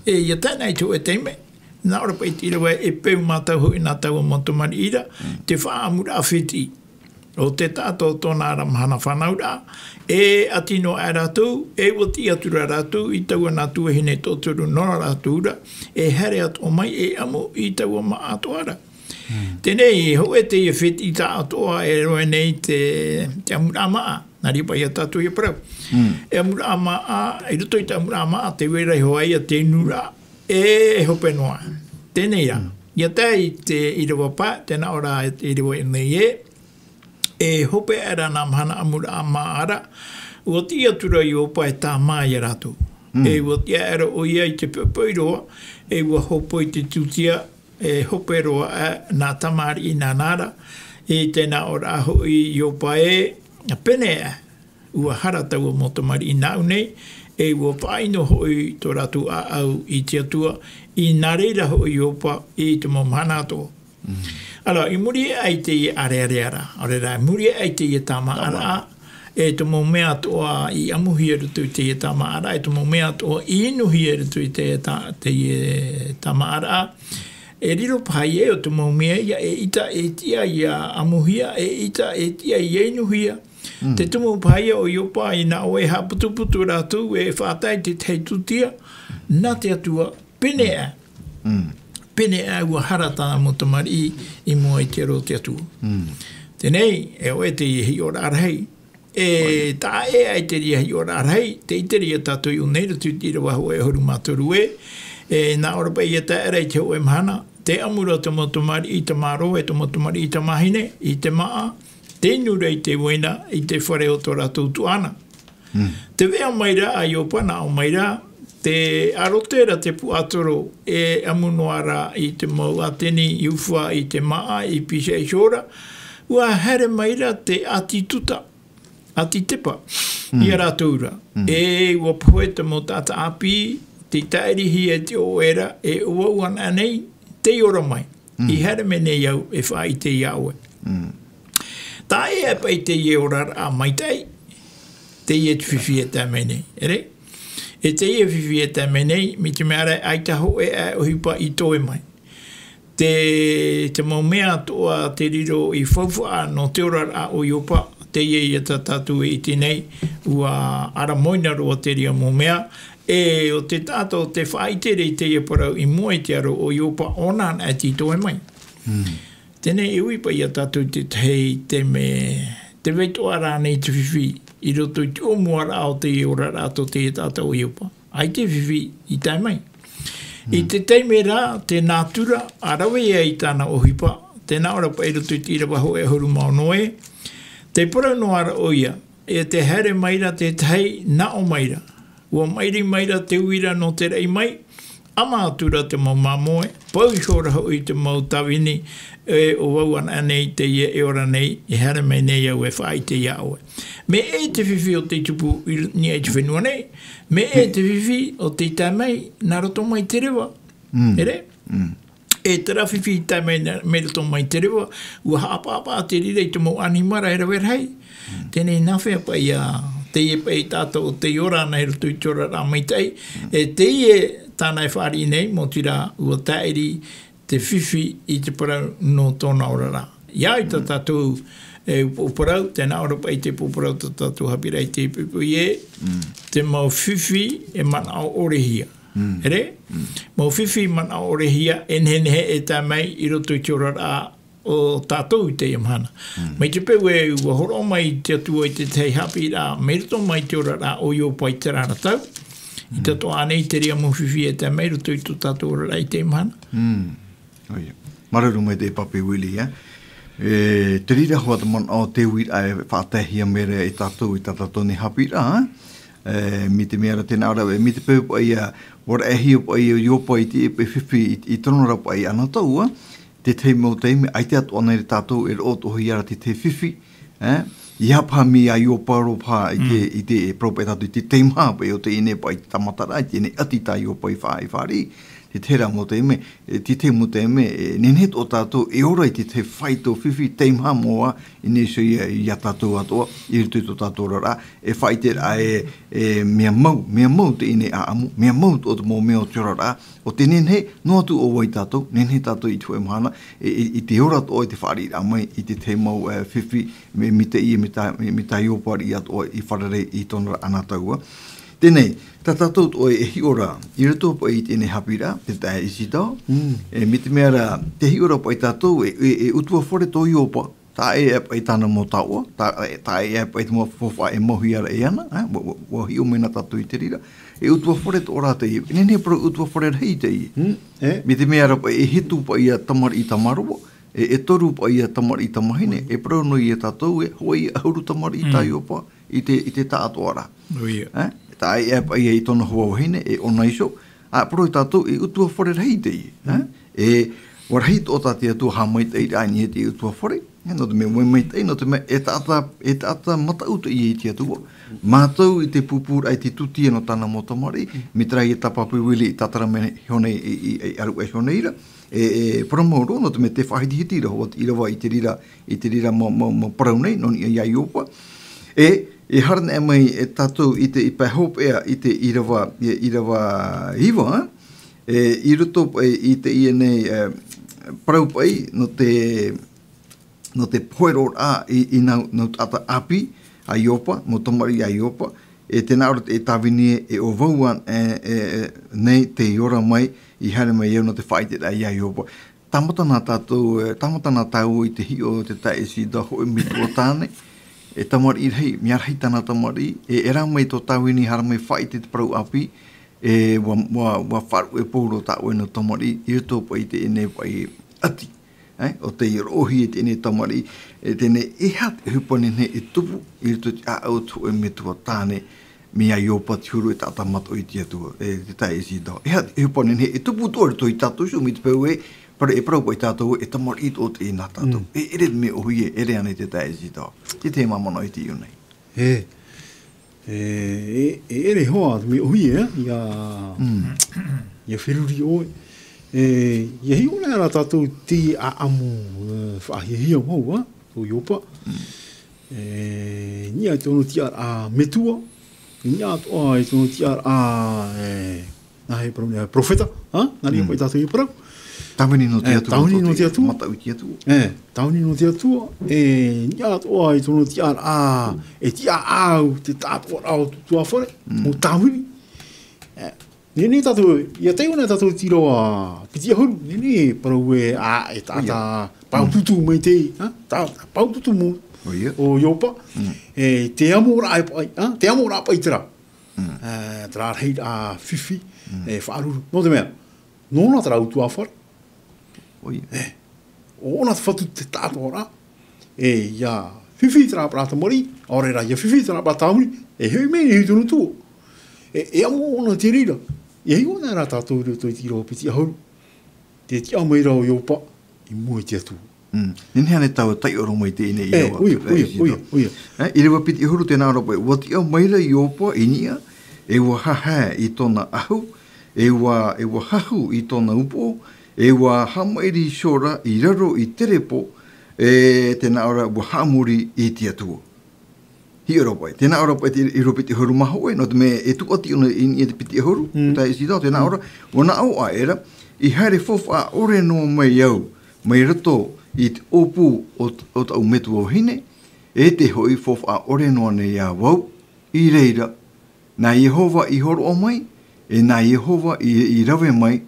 E, ʻia tae noa i te hōʻē taime, nā ʻō ra paʻi te ʻīrava, e peu mātau hoʻi nā taua mau tamariʻi ra, te faʻaʻamuraʻa fētiʻi. ʻO te taʻata o tōna ra mahana fānauraʻa, e ʻati noa aʻe rātou, e ʻua tiʻi atu ra rātou i taua nā tuahine toʻotoru nō rātou ra, e haere atoʻa mai e ʻamu i taua māʻa atoʻa ra. Teie nei, e hōʻē teie fētiʻi taʻatoʻa e roaʻa nei te, te ʻamuraʻa māʻa, nā reira paʻi ia tātou e parau. E ʻamuraʻa māʻa, i roto i te ʻamuraʻa māʻa, tē vai ra iho ā ia te inuraʻa, e hope noa. Teie nei rā, ʻia tae i te ʻīrava paʻi, tē nā ʻō ra te ʻīrava i ʻō nei ē, e hope aʻera nā mahana ʻamuraʻa māʻa ra, ʻua tiʻi atu ra Iopa e tāmā ia rātou. E ʻua tiʻa aʻera ʻoia i te poʻipoʻi roa, e ʻua hōpoi te tūtia, e hope roa aʻe nā tamariʻi nāna ra, i te nā ʻō ra hoʻi Iopa ē, pēneiaʻe, ʻua hara taua mau tamariʻi nāʻu nei, e ʻua faʻaʻino hoʻi tō rātou ʻāʻau i te Atua, i nā reira hoʻi Iopa i te mau mahana atoʻa. Alors, i muri aʻe i teie ʻārearea ra, ʻaore rā, i muri aʻe i teie tāmāʻaraʻa, e te mau mea atoʻa i ʻamuhia i roto i teie tāmāʻaraʻa, e te mau mea atoʻa i inuhia i roto i teie tā-, teie tāmāʻaraʻa, e riro paha ia ʻo te mau mea ia e ʻita e tiʻa ia ʻamuhia, e ʻita e tiʻa ia inuhia. Te tumu paha ia ʻo Iopa, i nā ʻō e haʻaputuputu rātou e faʻatae i te tahi tūtia, nā te Atua, pēneiaʻe. Pēneiaʻe ʻua hara tāna mau tamariʻi i mua i te aro o te Atua. Teie nei, e ʻoe teie hiʻoraʻa rahi. E taʻa ʻē aʻe i teie hiʻoraʻa rahi, tē ʻite ra ia tātou i ʻō nei i roto i te ʻīrava hōʻē ʻahuru mā toru ē, e nā ʻō ra paʻi ʻia tae aʻera i te hōʻē mahana, tē ʻamu ra te mau tamariʻi tamāroa, e te mau tamariʻi tamāhine, i te māʻa, tē inu ra i te uaina, i te fare o tō rātou tuaʻana. Te veʻa mai ra a Iopa, nā ʻō mai ra, tē ʻarote ra te puaʻatoro, e ʻamu noa ra i te mau ʻātini, i ufa i te māʻa, i pīhaʻi iho ra, ʻua haere mai ra te ʻāti Tuta, ʻāti Tepa, ia rātou ra. E ʻua pohe te mau taʻata ʻāpī, tei tāʻirihia i te ʻoʻe ra, e ʻo vau anaʻe nei, tei ora mai. I haere mai nei au e faʻaʻite iā ʻoe. Taʻa ʻē aʻe paʻi teie oraraʻa maitaʻi, teie te fifi e tae mai nei, ʻere? E teie fifi e tae mai nei, mai te mea ra ʻaita hōʻē aʻe ʻohipa i toe mai. Te, te mau mea atoʻa te riro i faufaʻa nō te oraraʻa o Iopa, teie ia tā tātou e ʻite nei, ʻua ʻaramoina roa terā mau mea, e ʻo te taʻata o te faʻaʻite ra i teie parau i mua i te aro o Iopa, ʻōna anaʻe tei toe mai. Teie nei e ui paʻi ia tātou i te tahi taime, tē vai atoʻa ra ānei te fifi i roto i te ʻōmuaraʻa o teie oraraʻa tō teie taʻata o Iopa? ʻAita e fifi i tae mai. I te taime ra, te nātura, ʻa rave ai tāna ʻohipa, tē nā ʻō ra paʻi i roto i te ʻīrava hōʻē ʻahuru mā ono ē, tē parau noa ra ʻoia, e tē haere mai ra te tahi, nā ʻō mai ra. ʻUa maʻiri mai ra te uira nō te raʻi mai, ʻama atu ra te mau māmoe, pau iho ra hoʻi te mau tāvini, e ʻo vau anaʻe nei teie e ora nei, e haere mai nei au e faʻaʻite iā ʻoe. Mea ʻē te fifi ʻo tei tupu i niʻa i te fenua nei, mea ʻē te fifi ʻo tei tae mai nā roto mai te reva. ʻEre? E terā fifi i tae mai nā, mai roto mai te reva, ʻua haʻapaʻapaʻa te reira i te mau ʻanimara e rave rahi. Teie nei nā hea paʻi ia, teie paʻi taʻata ʻo tei ora anaʻe i roto i te oraraʻa maitaʻi, e teie tāna e fāriʻi nei, mau terā ʻua tāʻiri te fifi i te parau nō tōna oraraʻa. ʻAita tātou e upoʻo parau, tē nā ʻō ra paʻi te upoʻo parau tā tātou haʻapiʻiraʻa i teie poʻipoʻi ē, te mau fifi e manaʻo ʻore hia. ʻEre? Mau fifi manaʻo ʻore hia, e nehenehe e tae mai i roto i te oraraʻa o tātou i teie mahana. Mai te peu ē ʻua hōroʻa mai te Atua i te tahi haʻapiʻiraʻa, mai roto mai te oraraʻa o Iopa i terā ra tau, ʻaita atoʻa ānei terā mau fifi e tae mai i roto i tō tātou oraraʻa i teie mahana. ʻOia. Māuruuru maitaʻi e Papi Willie, ē. E, te reira hoʻi te manaʻo, te uiraʻa e faʻataehia mai ra e tātou i tā tātou nei haʻapiʻiraʻa, ē. E, mai te mea ra tē nā ʻō ra, e, mai te peu paʻi ia, ʻua raʻehia paʻi ia Iopa i te, e, fifi i, i tōna ra paʻi anotau, ē. Te tahi mau taime, ʻaita atoʻa nei ra tātou e roʻo atoʻa hia ra te, te fifi, ē. Ia paha mai a Iopa roa paha i te, i te parau paʻi tātou i te teimaha paʻi o teie nei paʻi te tāmataraʻa, i teie nei ʻati tā Iopa i fa-, i fāriʻi, te tahi ra mau taime, e, te tahi mau taime, e, nehenehe atoʻa tātou e ora i te tahi faito fifi teimaha mau ā, i niʻa iho ia, ia tātou atoʻa, i roto i tō tātou oraraʻa, e faʻaʻiteraʻa e, e, mea mau, mea mau teie nei ʻāʻamu, mea mau atoʻa te mau mea o te oraraʻa, ʻo tē nehenehe noa atu ʻo vai tātou, nehenehe tātou i te hōʻē mahana, e, e, i te ora atoʻa i te fāriʻiraʻa mai, i te tahi mau, e, fifi, me, mai teie, mai tā, mai, mai tā Iopa riʻi atoʻa i fārerei i tōna ra ʻana taua. Teie nei, tā tātou atoʻa e hiʻo ra, i roto paʻi i teie nei haʻapiʻiraʻa, te taeaʻe Isidore, Mm. e, mai te mea ra, tē hiʻo ra paʻi tātou, e, e, e ʻutuāfare tō Iopa, tā ʻoe paʻi tāna mau taoʻa, tā, tā ʻoe paʻi te mau faufaʻa e mauhia ra e ana, e, ʻua, ʻua, ʻua hiʻo mai na tātou i te reira, e ʻutuāfare atoʻa ra teie, e nehenehe parau ʻutuāfare rahi teie. Mm, e. Mai te mea ra paʻi, e hitu paʻi ia tamariʻi tamaroa, e, e toru paʻi ia tamariʻi tamahine, e parau noa ia tātou, e, hōʻē ʻahuru tamariʻi tā Mm. Iopa, i te, i te taʻatoʻaraʻa. ʻOia. E? Tā ʻoe paʻi i tōna hoa vahine, e ʻona iho. ʻA parau ia tātou, e ʻutuāfare rahi teie, e? Mm. E, ʻua rahi atoʻa tā te Atua haʻamaitaʻiraʻa i niʻa i te ʻutuāfare, e, nō te mea, mai, maitaʻi, nō te mea, e taʻata, e taʻata mataʻu teie i te Atua. Mātau i te pūpūraʻa i te tūtia nō tāna mau tamariʻi, Mm. mai terā ia tāpapa wili i tātara mai iho nei, i, i, i ʻaruʻa iho nei ra. E, e, parau maoro, nō te mea tē faʻahitihiti ra hoʻi te ʻīrava i te reira, i te reira mau, mau, mau parau nei, nō niʻa ia Iopa. E, e haere mai e tātou i te, i pae hopeʻa, i te ʻīrava, i ʻīrava iva, e, i roto, e, i teie nei, e, parau paʻi, nō te, nō te poheroraʻa i, i nau, nau taʻata ʻāpī a Iopa, mau tamariʻi a Iopa, e tē nā ʻō ra te tāvini ē, e ʻo vau ā, e, e, e, nei tei ora mai, i haere mai au nō te faʻaʻiteraʻa ia Iopa. Tāmata na tātou, e, tāmata na tāua i te hiʻo te taeaʻe Isidore hōʻē metua tāne, e tamariʻi rahi, mea rahi tāna tamariʻi, e, e rā mai tō tāvini haere mai faʻaʻite te parau ʻāpī, e, ʻua, ʻua, ʻua faʻaruʻe pauroa tā ʻoe nau tamariʻi, i roto paʻi i teie nei paʻi ʻati. E, ʻo tei roʻohia e teie nei tamariʻi, e teie nei, e aha te ʻohipa nehenehe e tupu i roto i te ʻāʻau o te hōʻē metua tāne, mai ia Iopa te huru e taʻata mataʻu i te Atua, e te taeaʻe Isidore. E aha te ʻohipa nehenehe e tupu atoʻa i roto ia tātou iho, mai te peu ē, parau, e parau paʻi tātou, e tamariʻi atoʻa teie nā tātou. Mm. E, ʻere te mea ʻōhie, ʻere ānei te taeaʻe Isidore. Te tahi mau manaʻo i te hiʻo nei. E, E, e, e ʻere hoʻi te mea ʻōhie, e, ia, Mm. ia feruri ʻoe. E, ia hiʻo nei ra tātou te ʻāʻamu, e, faʻahiahia mau, a, tō Iopa. Mm. E, i niʻa i tōna tiʻaraʻa metua, i niʻa atoʻa i tōna tiʻaraʻa, e, nā hea e parau nei, e, perofeta, a? Nā reira Mm. paʻi tātou i parau. Tāvini nō te E, Atua, tāvini nō te Atua. Mataʻu i te Atua. E, tāvini nō te Atua, e, i niʻa atoʻa i tōna tiʻaraʻa, e tiʻaʻau te taʻatoʻaraʻa o te ʻutuāfare, Mm. mau tāvini. E, nehenehe tātou, ia taiʻo nei tātou i te ʻīrava piti ʻahuru, nehenehe e parau ē, a, e taʻata, ʻOia. paututu Mm. maitaʻi, a? Ta-, paututu mau, ʻOia. ʻo Iopa, Mm. e, te amoraʻa e paʻi, a? Te amoraʻa paʻi terā. Mm. E, terā rahiraʻa fifi, Mm. e, faʻaruru. Nō te mea, nōna terā ʻutuāfare. ʻOia. E, ʻo ʻōna te fatu te taʻatoʻaraʻa. E, ia fifi terā parau tamariʻi, ʻaore rā, ia fifi terā parau tāvini, e hoʻi mai nei i tōna tuō. E, e amo ʻōna i te reira. Ia hiʻo nei rā tātou i roto i te ʻīrava piti ʻahuru. Te tiʻa mai ra ʻo Iopa, i mua i te Atua. Mm. Nehenehe ānei tāua e taiʻo roa mai i teie nei E, ʻīrava, ʻoia, e, ʻoia, Isidore? ʻOia, ʻoia. E, ʻīrava piti ʻahuru tē nā ʻō ra paʻi, ʻua tiʻa mai ra Iopa i niʻa, e ʻua hahae i tōna ʻahu, e ʻua, e ʻua hahu i tōna upoʻo, e ʻua haʻamaʻiri iho ra i raro i te repo, e tē nā ʻō ra ʻua haʻamori i te Atua. Hiʻo ra paʻi, tē nā ʻō ra paʻi te ʻīrava piti ʻahuru mā hōʻē, nō te mea e tūʻati ʻōna i niʻa i te piti ʻahuru, Mm. taeaʻe Isidore, tē nā ʻō ra, Mm. ʻua nā ʻō aʻera, i haere faufaʻa ʻore noa mai au, mai roto i te ʻōpū o, o taʻu metua vahine, e te hoʻi faufaʻa ʻore noa nei ā vau, i reira, nā Iehova i hōroʻa mai, e nā Iehova i, i rave mai,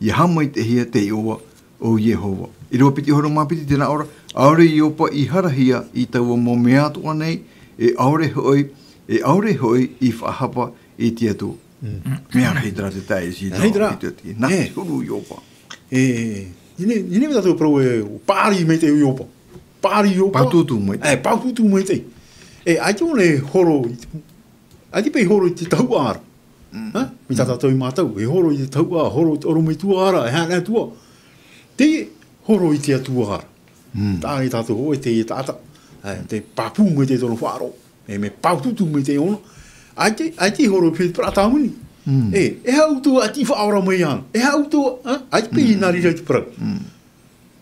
ʻia haʻamaitaʻihia te iʻoa o Iehova. ʻĪrava piti ʻahuru mā piti tē nā ʻō ra, ʻaore Iopa i harahia i taua mau mea atoʻa nei, e ʻaore hoʻi, e ʻaore hoʻi i faʻahapa i te Atua. Mm. Mea rahi terā te taeaʻe Isidore. Rahi terā. I te, i te, nā E. te huru Iopa. E, nehenehe, nehenehe tātou e parau ē, ʻua pāri maitaʻi Iopa. Pāri Iopa. Paututu maitaʻi. E, paututu maitaʻi. E, ʻaita ʻōna e horo i te, ʻaita paʻi e horo i te tahuʻa ra. Mm. Ha? Mai tā Mm. tātou i mātau, e horo i te tahuʻa, horo i te ʻorometua ra, e haʻana atu ā. Teie, horo i te Atua ra. Mm. Taʻa tātou hōʻē teie taʻata. Ā, te pāpū mai te tōna faʻaroʻo. E, mea pāutuutu mai te ʻona. ʻAita, ʻaita i horo i te parau tāmoni. Mm. E, e aha ʻoutou a tiʻi faʻaora mai ana? E aha ʻoutou, ā, ʻaita paʻi nā reira i te parau. Mm.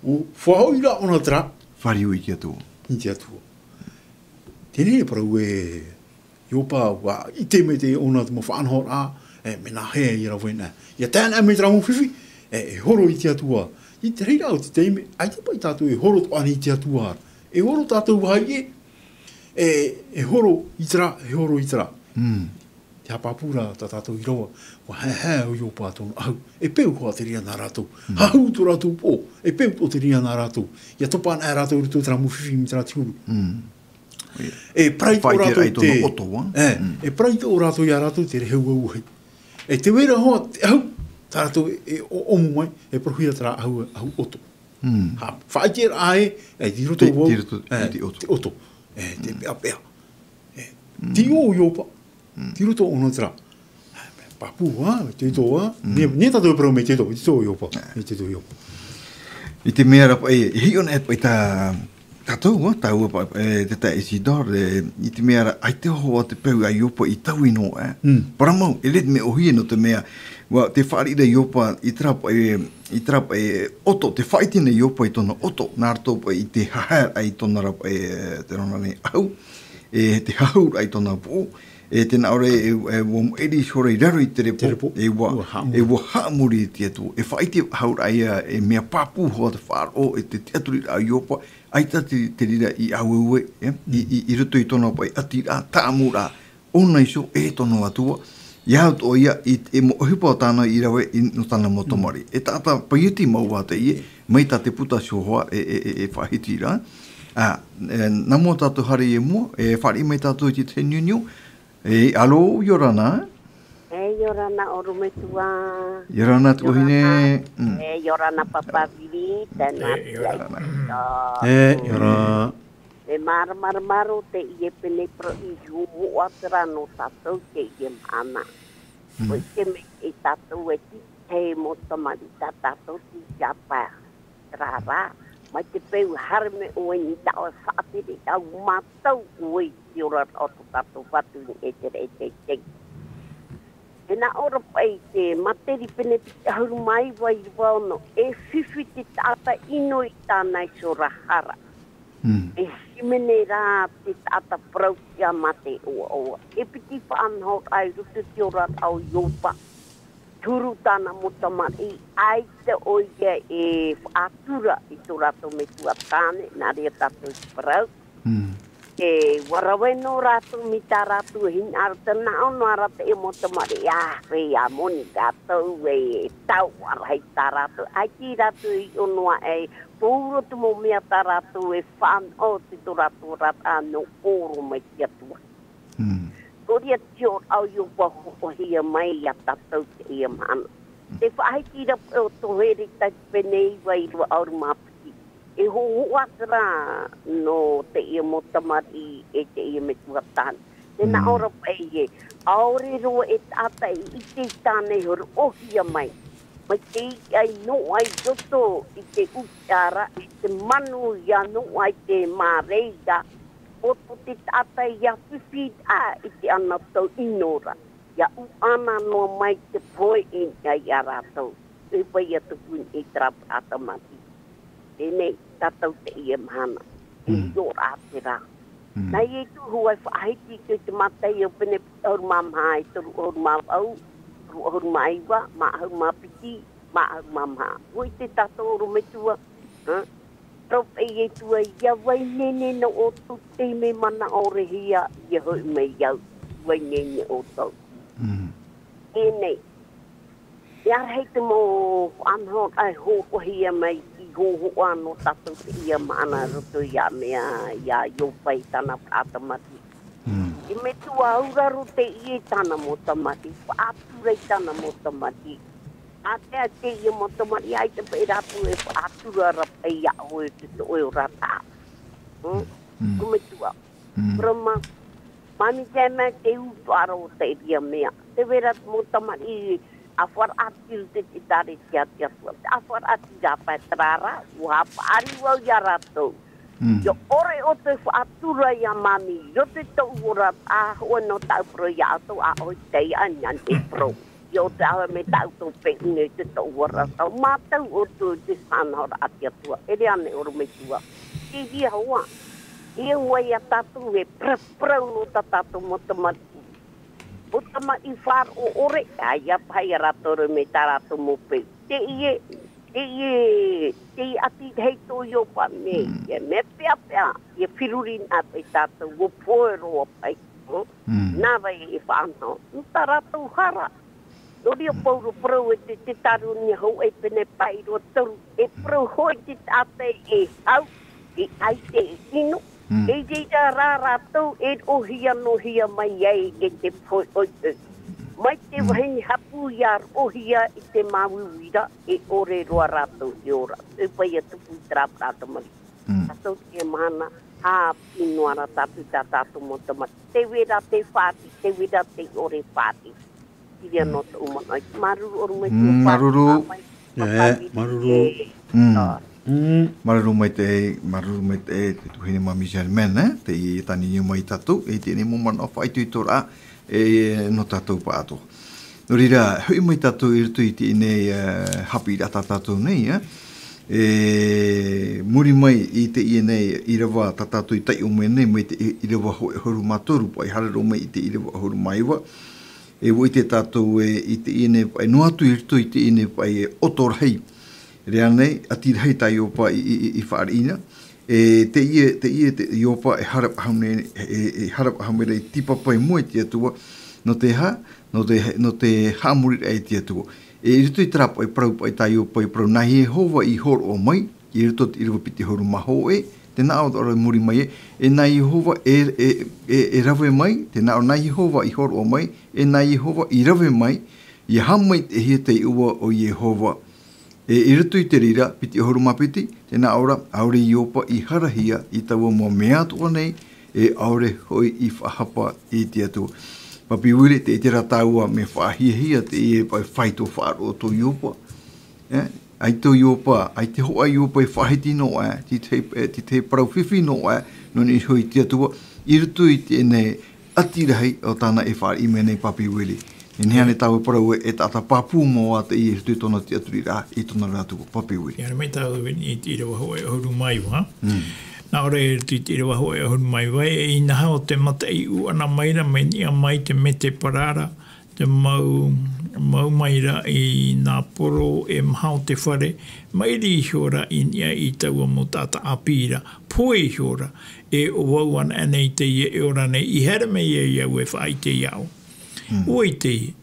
ʻUa faʻahoʻi rā ʻōna terā. Fāriu i te Atua. I te Atua. Teie nei parau e Iopa, ʻua ʻite mai te ʻona te mau faʻanahoraʻa, e, mea nāhea ia rave na. ʻIa tae ana mai terā mau fifi, e, e horo i te Atua. I te reira o te taime, ʻaita paʻi tātou e horo atoʻa nei i te Atua. E horo tātou vāhi ē, e, e horo i terā, e horo i terā. Mm. Te haʻapāpū ra tā tātou ʻīrava, ʻua haehae ʻo Iopa tōna ʻahu. E peu hoʻi te reira nā rātou. Mm. Hahau tō rātou poʻo, e peu atoʻa te reira nā rātou. ʻIa topa ana rātou i roto i terā mau fifi mai terā te huru. Mm. E paraiti ʻo rātou te, e, e paraiti ʻo rātou ia rātou te rehu auahi. E te vai ra hoʻi te ʻahu, tā rātou e, e ʻo-, ʻomu mai, e parauhia terā ʻahu, ʻahu ʻoto. Mm. Ha, faʻaʻite ra ē, e, i roto i te, i roto, e, i te ʻoto. Te ʻoto. E, te peʻapeʻa. E, tei ʻō Iopa. Mm. Tei roto ʻōna terā. Pāpū, ā, tei tō, ā. Mm. Nē, nē tātou e parau mai tei tō, tei tō Iopa. Ā. Nē tei tō Iopa. I te mea ra paʻi, e, e hiʻo ana paʻi tā, tātou, ā, tāua paʻi, e, te taeaʻe Isidore, e, i te mea ra, ʻaita hoʻi te peu a Iopa i taui noa, ā. Mm. Parau mau, e rere te mea ʻōhie nō te mea, ʻua, tē fāriʻi ra Iopa, i terā paʻi, i terā paʻi, ʻoto, tē faʻaʻite nei Iopa i tōna ʻoto, nā roto paʻi i te haehaeraʻa i tōna ra paʻi, e, terā nei ʻahu, e te hahauraʻa i tōna poʻo, e tē nā ʻō ra e, e ʻua maʻiri iho ra i raro i te repo, te repo, e ʻua, ʻua haʻamori. E ʻua haʻamori i te Atua, e faʻaʻite faʻahou ra ia, e mea pāpū hoʻi te faʻaroʻo, e te tiʻaturiraʻa a Iopa, ʻaita te, te reira i auahi, e, i, i, i roto i tōna paʻi ʻatiraʻa, tāmuraʻa, ʻōna iho, e tōna Atua, ʻia au atoʻa ia, i, e mau ʻohipa tāna i rave, i, nō tāna mau tamariʻi. E taʻata paieti mau vā teie, mai tā te puta iho hoʻi, e, e, e, e faʻahiti ra. Ā, e, nā mua tātou haere i mua, e fāriʻi mai tātou i te tahi niuniu. E, alo, ʻia ora na. E, ʻia ora na ʻorometua. ʻIa ora na tuahine. Mm. E, ʻia ora na pāpā Vili, tēnā. E, ʻia ora na. E, ʻia ora. E māramarama roa teie pene parau i hōhoʻa atu ra nō tātou teie mahana. Mm. ʻUa ʻite mai tātou e tītau mau tamariʻi tā tātou tei ʻāpī. Terā rā, mai te peu haere mai ʻoe i niʻa i te faʻatere, ʻua mātau ʻoe i te oraraʻa o tō tātou Fatu i niʻa i te raʻi teitei. E nā ʻō ra paʻi te Materia pene piti ʻahuru mā iva, ʻīrava ono, e fifi te taʻata ʻino i tāna iho ra hara. Mm. E hīmene rā te taʻata parau tiʻa mā te ʻoaʻoa. E piti faʻanahoraʻa i roto i te oraraʻa o Iopa. Turu tāna mau tamariʻi, ʻaita ʻoia e faʻatura i tō rātou metua tāne, nā reira tātou i te parau. Mm. E, ʻua rave noa rātou mai tā rātou e hinaʻaro, tē nā ʻō noa ra teie mau tamariʻi, ā, ʻē, ʻia moni rātou, e tauʻa rahi tā rātou. ʻAita rātou i ʻō noa e, pōuri te mau mea tā rātou e fānaʻo i tō rātou oraraʻa nō ʻō roa mai te Atua. Mm. Nō reira te oraraʻa o Iopa hōhoʻahia mai ia tātou teie mahana. Mm. Te faʻahiti ra paʻi o Toheri tahi pene iva, ʻīrava ʻahuru mā piti. E hōhoʻa atu ra nō teie mau tamariʻi e teie metua tāne. Tē nā ʻō ra paʻi ē, ʻaore roa e taʻata e ʻite i tāna i hōroʻahia mai. Mai te iʻa i noaʻa i roto i te ʻuteʻa ra, i te manu ʻia noaʻa i te mā reira, ʻo tō te taʻata ʻia fifi ā i te anotau ʻino ra, ʻia ʻuʻana noa mai te pohe i niʻa ia rātou. E paʻi ʻia tupu i terā paʻata mati. Teie nei tātou teie mahana. E hiʻo ra terā. Mm. Nā ʻō atu hoʻi e faʻahiti i te Mataio pene piti ʻahuru mā maha, e toru ʻahuru mā vaʻu, toru ʻahuru mā iva, mā ʻahuru mā piti, mā ʻahuru mā maha. ʻUa ʻite tātou ʻorometua, ha? Parau paʻi e Atua, ʻia vai nehenehe nā ʻoutou taime manaʻo-rahi-hia, ʻia hoʻi mai au, vai nehenehe ʻoutou. Mm. Teie nei, ʻia rahi te mau faʻanahoraʻa e hōhoʻahia mai i hōhoʻa nō tātou teie mahana i roto ia mea, ia Iopa i tāna paʻata mati. Mm. Te Metua auraro teie i tāna mau tamariʻi, faʻatura i tāna mau tamariʻi. Ātea teie mau tamariʻi, ʻaita paʻi rātou e faʻatura ra paʻi iā ʻoe i te, te oraraʻa. Mm? Mm. Te Metua. Mm. Parau mai, mai te mea te utuʻa ra o te reira mea. Tē vai ra te mau tamariʻi, ʻāfaraʻa atu i te, te ʻĒtārētia a te Atua. ʻĀfaraʻa atu ra paʻi terā rā, ʻua haʻapaʻari vau iā rātou. Mm. Ia ʻore ʻoutou e faʻatura iā Mami, i roto i tōʻu ora, ʻa hoʻi nō tāʻu parau iā ʻoutou, ʻa ʻoe te taiʻa, ʻaita e parau. Ia ʻoutou e ʻave mai tāʻu tō peʻu nei te tōʻu ora, tau mātau ʻoutou i te faʻanahoraʻa a te Atua, e rave anaʻe ʻorometua. Te reira hoʻi, e ʻua ia tātou e parau, parau nō tā tātou mau tamariʻi. Mau tamariʻi faʻaroʻo ʻore, ʻaita paʻi ia rātou rave mai tā rātou mau peʻu. Teie, teie, teie ʻati rahi tō Iopa nei, e mea peapea, ia feruri anaʻe paʻi tātou, ʻua pohe roa paʻi, mm, nā vai e faʻanaho, nō tā rātou hara. Nō reira Pauro parau e te, Tetaronia hōʻē pene paʻi rua toru, e parau hoʻi te taʻata e hau, e ʻaita e ʻino, mm, e reira rā rātou e roʻohia noa hia mai ai e te pohe ʻoiʻoi. Mai te, mm, vahine hapū ia roʻohia i te māuiuiraʻa, e ʻore roa rātou e ora. E paʻi ia tupu i terā parau tamariʻi. Mm. Tātou teie mahana, ʻa ʻino ra tātou tā tātou mau tamariʻi. Te vai ra te fāti, te vai ra te ʻore fāti. Ia nō tōʻu manaʻo. Māuruuru ʻorometua. Mm, māuruuru. Māuruuru. Mm. Māuruuru maitaʻi, māuruuru maitaʻi, te tuahine Mami Germaine, e, teie e tānini mai tātou, e teie nei mau manaʻo faʻaitoitoraʻa, e, nō tātou pāʻatoʻa. Nō reira, hoʻi mai tātou i roto i teie nei, e, haʻapiʻiraʻa tā tātou nei, e. E, muri mai i teie nei ʻīrava tā tātou i taiʻo mai nei, mai te ʻīrava hōʻē ʻahuru mā toru, paʻi haere roa mai i te ʻīrava ʻahuru mā iva. E ʻua ʻite tātou e, i teie nei paʻi, noa atu i roto i teie nei paʻi, e ʻoto rahi. Rā nei, ʻati rahi tā Iopa i, i, i, i fāriʻi na. E teie, teie, te Iopa e haere faʻahou nei, e, e haere faʻahou mai ra i tīpapa i mua i te Atua, nō te aha, nō te, nō te haʻamoriraʻa i te Atua. E i roto i terā paʻi parau paʻi tā Iopa i parau, nā Iehova i hōroʻa mai, i roto i te ʻīrava piti ʻahuru mā hōʻē, tē nā ʻō ra i muri mai ē, e nā Iehova e, e, e, e rave mai, tē nā ʻō, nā Iehova i hōroʻa mai, e nā Iehova i rave mai, ʻia haʻamaitaʻihia te iʻoa o Iehova. E i roto i te reira, piti ʻahuru mā piti, tē nā ʻō ra, ʻaore Iopa i harahia i taua mau mea atoʻa nei, e ʻaore hoʻi i faʻahapa i te Atua. Papi Uere, tē ʻite ra tāua mea faʻahiahia teie paʻi fāito faʻaroʻo tō Iopa. E, ʻaita ʻo Iopa, ʻaita hoʻi ʻo Iopa e faʻahiti noa, e, te tahi, e, te tahi parau fifi noa, nō niʻa iho i te Atua, i roto i teie nei ʻati rahi o tāna e fāriʻi mai nei Papi Uere. E nehenehe tāua e parau e, e taʻata pāpū mau ā teie i roto i tōna tiʻaturiraʻa, i tōna ra atu Papi Uere. ʻIa haere mai tāua i te ʻīrava hōʻē ʻahuru mā iva. Mm. Nā ʻō ra i roto i te ʻīrava hōʻē ʻahuru mā iva, e inaha ʻo te mataʻi ʻūʻana mai ra, mai niʻa mai te mete parara, te mau, mau mai ra i nā poro e maha o te fare, maʻiri iho ra i niʻa i taua mau taʻata ʻāpī ra, pohe iho ra, e ʻo vau anaʻe nei teie e ora nei, i haere mai ai au e faʻaʻite iā ʻoe. Mm. ʻUa ʻite,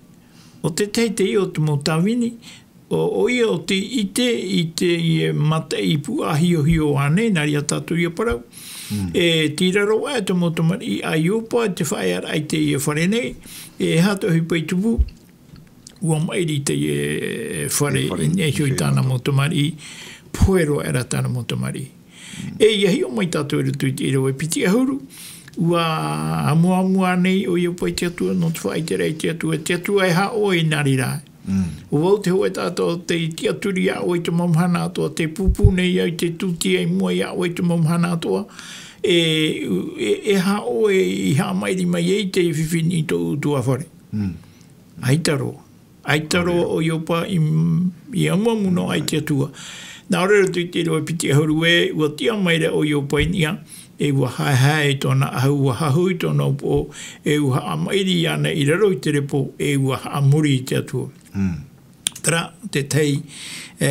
ʻo te tahi teie o te mau tāvini, ʻo, ʻoia ʻo tei ʻite i teie mataʻi puʻa hiohio ānei, nā reira tātou ʻia parau. Mm. E tei raro aʻe te mau tamariʻi a Iopa, te faʻaearaʻa i teie fare nei, e aha te ʻohipa i tupu, ʻua maʻiri teie fare i niʻa iho i tāna mau tamariʻi, pohe roa aʻera tāna mau tamariʻi. E ʻia hiʻo mai tātou i roto i te ʻīrava e piti ʻahuru, ʻua amuamu ānei ʻo Iopa i te Atua, nō te faʻaʻiteraʻa i te Atua, te Atua e aha ʻoe i nā reira. Mm. ʻO vau te hōʻē taʻata ʻo tei tiʻaturi iā ʻoe i te mau mahana atoʻa, tei pūpū nei au, tei tūtia i mua iā ʻoe i te mau mahana atoʻa, e, e, e aha ʻoe i haʻamaʻiri mai ai i te fifi i tōʻu ʻutuāfare. Mm. ʻAita roa. ʻAita roa ʻo Iopa i, i amuamu noa i te Atua. Nā ʻō ra i roto i te ʻīrava piti ʻahuru ē, ʻua tiʻa mai ra ʻo Iopa i niʻa, e ʻua haehae i tōna ʻahu, ʻua hahu i tōna upoʻo, e ʻua haʻamaʻiri iāna i raro i te repo, e ʻua haʻamori i te Atua. Mm. Terā te tahi, e,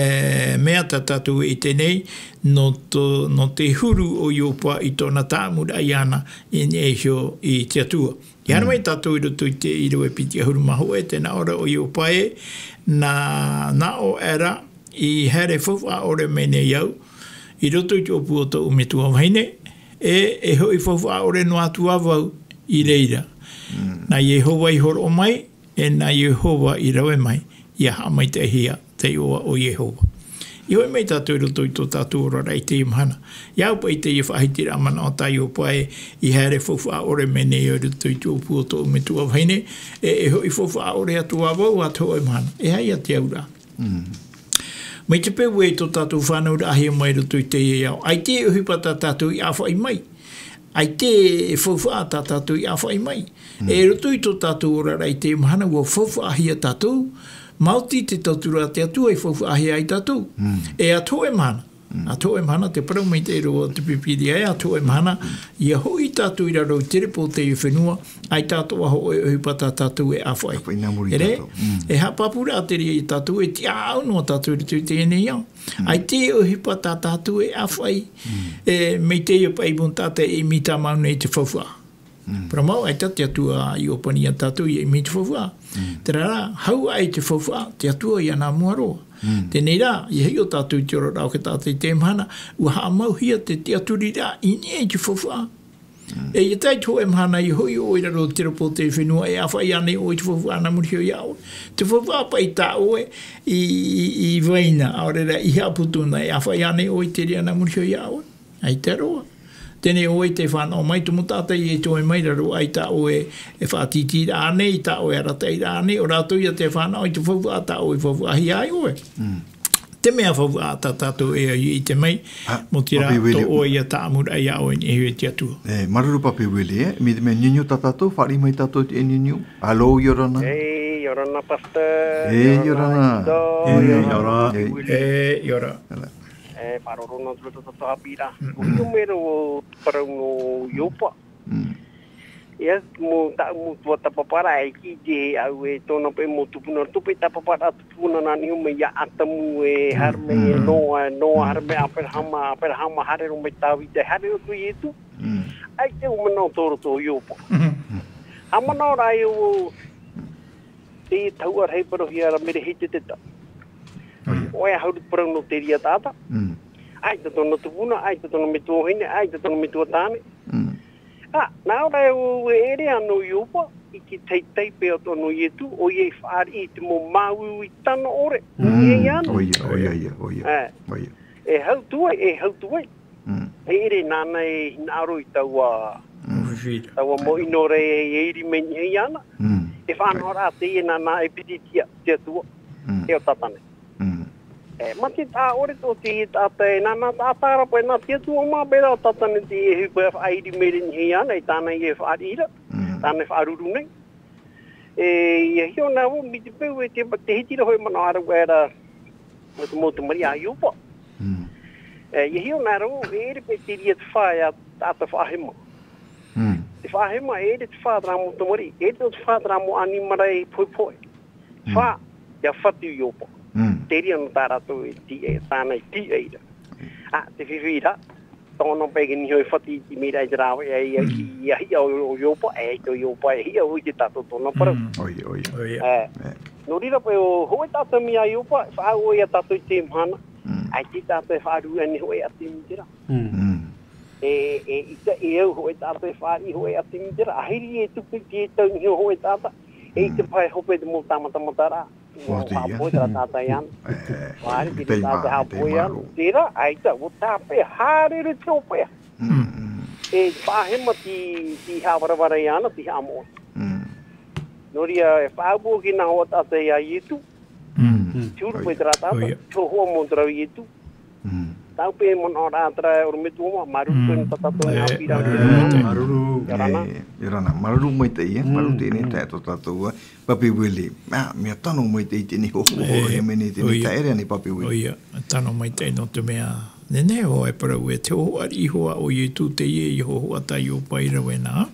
mea tā tātou e ʻite nei, nō tō, nō te huru ʻo Iopa i tōna tāʻamuraʻa iāna i niʻa iho i te Atua. ʻIa haere mai tātou i roto i te ʻīrava e piti ʻahuru mā hōʻē, tē nā ʻō ra ʻo Iopa ē, nā, nā ʻoe aʻera i haere faufaʻa ʻore mai nei au, i roto i te ʻōpū o tōʻu metua vahine, e, e hoʻi faufaʻa ʻore noa atu ā vau i reira. Mm. Nā Iehova i hōroʻa mai, e nā Iehova i rave mai, ʻia haʻamaitaʻihia te iʻoa o Iehova. ʻIa hoʻi mai tātou i roto i tō tātou oraraʻa i teie mahana. ʻIa au paʻi i teie faʻahitiraʻa manaʻo tā Iopa ē, i haere faufaʻa ʻore mai nei au i roto i te ʻōpū o tōʻu metua vahine, e, e hoʻi faufaʻa ʻore atu ā vau ā te hōʻē mahana. E aha ia te auraʻa? Mm. Mai te peu e tō tātou fānauraʻahia mai roto i teie ao. ʻAita e ʻohipa tā tātou i ʻāfaʻi mai. ʻAita e faufaʻa tā tātou i ʻāfaʻi mai. E roto i tō tātou oraraʻa i teie mahana, ʻua faufaʻahia tātou. Maoti te tauturu a te Atua i faufaʻahia ai tātou. E ā te hōʻē mahana. Ā te hōʻē mahana, te parau maitaʻi roa o te Pīpīria, ā te hōʻē mahana, ʻia hoʻi tātou i raro i te repo o teie fenua, ʻaita atoʻa hōʻē ʻohipa tā tātou e ʻāfaʻi. ʻĀfaʻi nā muri i tātou. E haʻapāpūraʻa te reira ia tātou, e tiʻaʻau noa tātou i roto i teie nei ao. ʻAita e ʻohipa tā tātou e ʻāfaʻi, e, mai teie paʻi mono taʻata e ʻimi tāmau nei te faufaʻa. Parau mau, ʻaita te Atua i ʻōpani ia tātou ʻia ʻimi te faufaʻa. Terā rā, hau aʻe te faufaʻa, te Atua ia nā mua roa. Teie nei rā, ʻia hiʻo tātou i te oraraʻa o te taʻata i teie mahana, ʻua haʻamauhia te tiʻaturiraʻa i niʻa i te faufaʻa. E ʻia tae i te hōʻē mahana ʻia hoʻi ʻoe i raro i te repo o te fenua, e ʻāfaʻi ānei ʻoe i te faufaʻa nā muri iho iā ʻoe? Te faufaʻa paʻi tā ʻoe i, i, i vai na, ʻaore rā i haʻaputu na, e ʻāfaʻi ānei ʻoe i te reira nā muri iho iā ʻoe? ʻAita roa. Teie nei ʻoe tē fānaʻo mai, te mau taʻata ia i toe mai i raro, ʻaita ʻoe e faʻatītīraʻa nei, tā ʻoe arataʻiraʻa nei, ʻo rātou ia tē fānaʻo i te faufaʻa tā ʻoe i faufaʻahia ai ʻoe. Te mea faufaʻa tā tātou e ʻite mai, mau te reira, tō ʻoe ia taʻamuraʻa iā ʻoe i niʻa iho i te Atua. E, māuruuru Papi Willie, e, mai te mea niuniu tā tātou, fāriʻi mai tātou i te niuniu. Alo, ʻia ora na. E, ʻia ora na, Pastor. E, ʻia ora na. ʻIa ora. E, ʻia ora. E, faʻaroʻo noa atu ra tō tātou haʻapiʻiraʻa. ʻUa hiʻo mai ra ʻoe i te parau nō Iopa. E, mau, tāʻu mau tuatāpaparaʻa e kiʻi te au e tōna paʻi mau tupuna, tō paʻi tāpaparaʻa tupuna nā niʻa mai iā Atamu e haere mai e Noa, Noa haere mai Aperahama, Aperahama haere roa mai Tāvita, haere roa atu Ietu. ʻAita ʻoe manaʻo tō roto o Iopa. Haʻamanaʻo rā ʻoe, te taua rahi parauhia ra Merehiteteta. ʻOia, ʻaita e parau nō te reira taʻata. ʻAita tōna tupuna, ʻaita tōna metua vahine, ʻaita tōna metua tāne. Ā, nā ʻō ra ʻoe, e ʻere ā nō Iopa i te taʻata paʻi atoʻa nō Ietu, ʻoia i fāriʻi i te mau māuiui tano ʻore. ʻOia, ʻoia, ʻoia, ʻoia. E hau atu ai, e hau atu ai. E ʻere nāna e hinaʻaro i taua, taua mau ʻino ra e iri mai niʻa iāna. E faʻanahoraʻa teie nāna e piti te, te Atua, e ʻo Tātane. E, mā te taʻa ʻore tō te taʻata e nāna taʻata ra paʻi nā te Atua mā, terā ʻo Tātane teie e ʻohipa e faʻairi mai ra niʻa iāna, e tāna e fāriʻi ra, tāna e faʻaruru nei. E, ʻia hiʻo na vau, mai te peu e te, te hiti ra hōʻē manaʻo ʻāraʻuaʻe ra, nō te mau tamariʻi a Iopa. E, ʻia hiʻo na vau, e ʻere paʻi te reira te fā e taʻata faʻahema. Te faʻahema, e ʻere te fā terā mau tamariʻi, e ʻere te fā terā mau ʻanimara e pohepohe. Fā, ʻia fatu Iopa. Te reira nō tā rātou e ti-, e tāna e tiʻa ra. Ā, te fifi ra, tōna paʻi e niʻa e fatu i te mea ra i te rāveʻa, ʻia, ʻia hiʻo ʻo, ʻo Iopa, e, ʻaita ʻo Iopa, e hiʻo i te tātou tōna parau. ʻOia, ʻoia. E, nō reira paʻi ʻo hōʻē taʻata mai iā Iopa, faʻaau ʻoe iā tātou i teie mahana. ʻAita e tātou e faʻaruru ānei hōʻē ʻātimi terā. E, e, ʻaita e au hōʻē taʻata e fāriʻi hōʻē ʻātimi terā. Ahiri e tupu i te tau niʻa iho hōʻē taʻata. E ʻite paʻi e hope te mau tāmatamata ra. ʻUa haʻapohe terā taʻata iāna. Fāriʻi te taʻata e haʻapohe iāna. Terā, ʻaita, ʻua tāpeʻa, haere te hopeʻa. E faʻahema te, te haʻavaravara iāna, te haʻamoʻe. Nō reira, e faʻaau ʻoe i nā hōʻē taʻata iā Ietu. Te huru paʻi terā taʻata, te hōhoʻa mau terā Ietu. Tāʻu paʻi manaʻo ra terā e ʻorometua mā, māuruuru paʻi nō tā tātou haʻapiʻiraʻa. Māuruuru. ʻIa ora na. E, ʻia ora na. Māuruuru maitaʻi, e. Māuruuru teie nei taeaʻe tō tātou, e. Papi Willie. Ā, mea tano maitaʻi teie nei hōhoʻa, e, e mea nei teie nei taeaʻe, e, nei Papi Willie. ʻOia, tano maitaʻi nō te mea. Nehenehe hoʻi e parau ē, te hōhoʻa riʻi hoʻi o Ietu teie, ʻia hōhoʻa tā Iopa i rave na.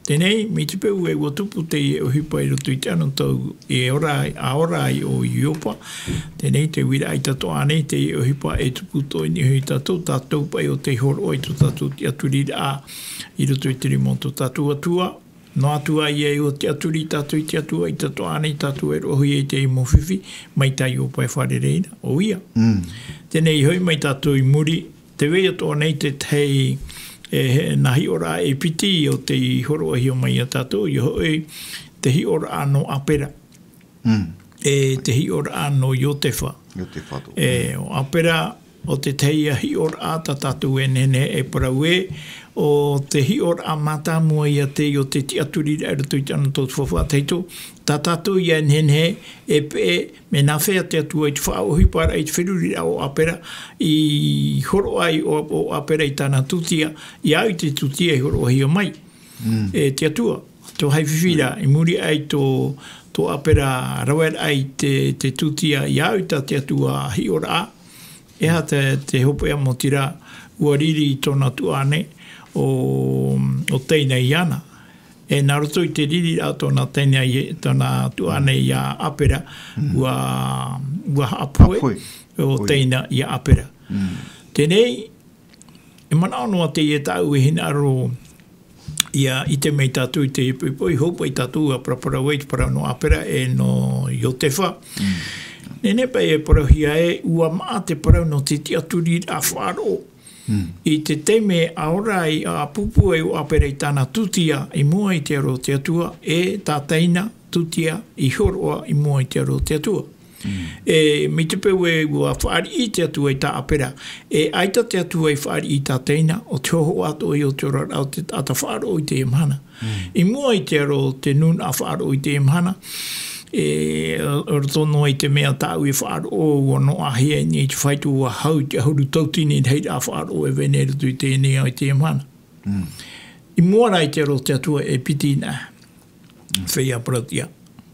Teie nei, mai te peu ē ʻua tupu teie ʻohipa i roto i te anotau e ora ai, ʻa ora ai ʻo Iopa. Teie nei, te uiraʻa atoʻa ānei teie ʻohipa e tupu atoʻa i niʻa iho ia tātou, tātou paʻi ʻo tei hōroʻa i tō tātou tiʻaturiraʻa i roto i te rima o tō tātou Atua. Noa atu ā ʻoia ʻua tiʻaturi tātou i te Atua, ʻaita atoʻa ānei tātou e roʻohia i teie mau fifi, mai tā Iopa e fārerei na, ʻoia. Teie nei, hoʻi mai tātou i muri, tē vai atoʻa nei te tahi, e, he, nā hiʻoraʻa e piti ʻo tei hōroʻahia mai ia tātou, ʻoia hoʻi, te hiʻoraʻa nō Apera. E te hiʻoraʻa nō Iotefa. Iotefa tō. E, ʻo Apera, ʻo te tahi ia hiʻoraʻa tā tātou e nehenehe e parau ē, ʻO te hiʻoraʻa mātāmua ia te, ʻo te tiʻaturiraʻa i roto i te anotau o te faufaʻa tahito, tā tātou ia e nehenehe e peʻe, mea nāfea te Atua i te faʻaʻohiparaʻa i te feruriraʻa o ʻĀpera, i hōroʻa ai ʻo, ʻo ʻĀpera i tāna tūtia, ia au i te tūtia i hōroʻahia mai. E te Atua, tō hai fifi ra, i muri aʻe i tō, tō ʻĀpera raveraʻa i te, te tūtia, ia au i tā te Atua hiʻoraʻa, e aha te, te hopeʻa maoti ra, ʻua riri i tōna tuahine ʻo, ʻo Teina iāna. E nā roto i te ririraʻa o tōna teina i, tōna tuahine ia ʻĀpera, ʻua, ʻua haʻapohe ʻo Teina ia ʻĀpera. Teie nei, e manaʻo noa teie tāʻu e hinaʻaro ia ʻite mai tātou i te poʻipoʻi, hōpoi tātou ʻa paraparau ai te parau nō ʻĀpera e nō Iotefa. Nehenehe paʻi e parauhia ē, ʻua maʻa te parau nō te tiʻaturiraʻa faʻaroʻo. I te taime a ora ai, a pūpū ai ʻo ʻĀpera i tāna tūtia i mua i te aro o te Atua, e tā Teina tūtia i hōroʻa i mua i te aro o te Atua. E, mai te peu ē ʻua fāriʻi te Atua i tā ʻĀpera, e ʻaita te Atua i fāriʻi i tā Teina, ʻo te hōhoʻa atoʻa ïa o te oraraʻa o te taʻata faʻaroʻo i teie mahana. I mua i te aro o te nūnaʻa faʻaroʻo i teie mahana, e, ʻo roto noa i te mea tāʻu e faʻaroʻo, ʻua noaʻahia i niʻa i te fāito, ʻua hau i te ʻahuru tauatini rahiraʻa faʻaroʻo e vai nei i roto i teie nei ao i teie mahana. I mua rā i te aro o te Atua e piti nā. Feiā parauʻtiʻa,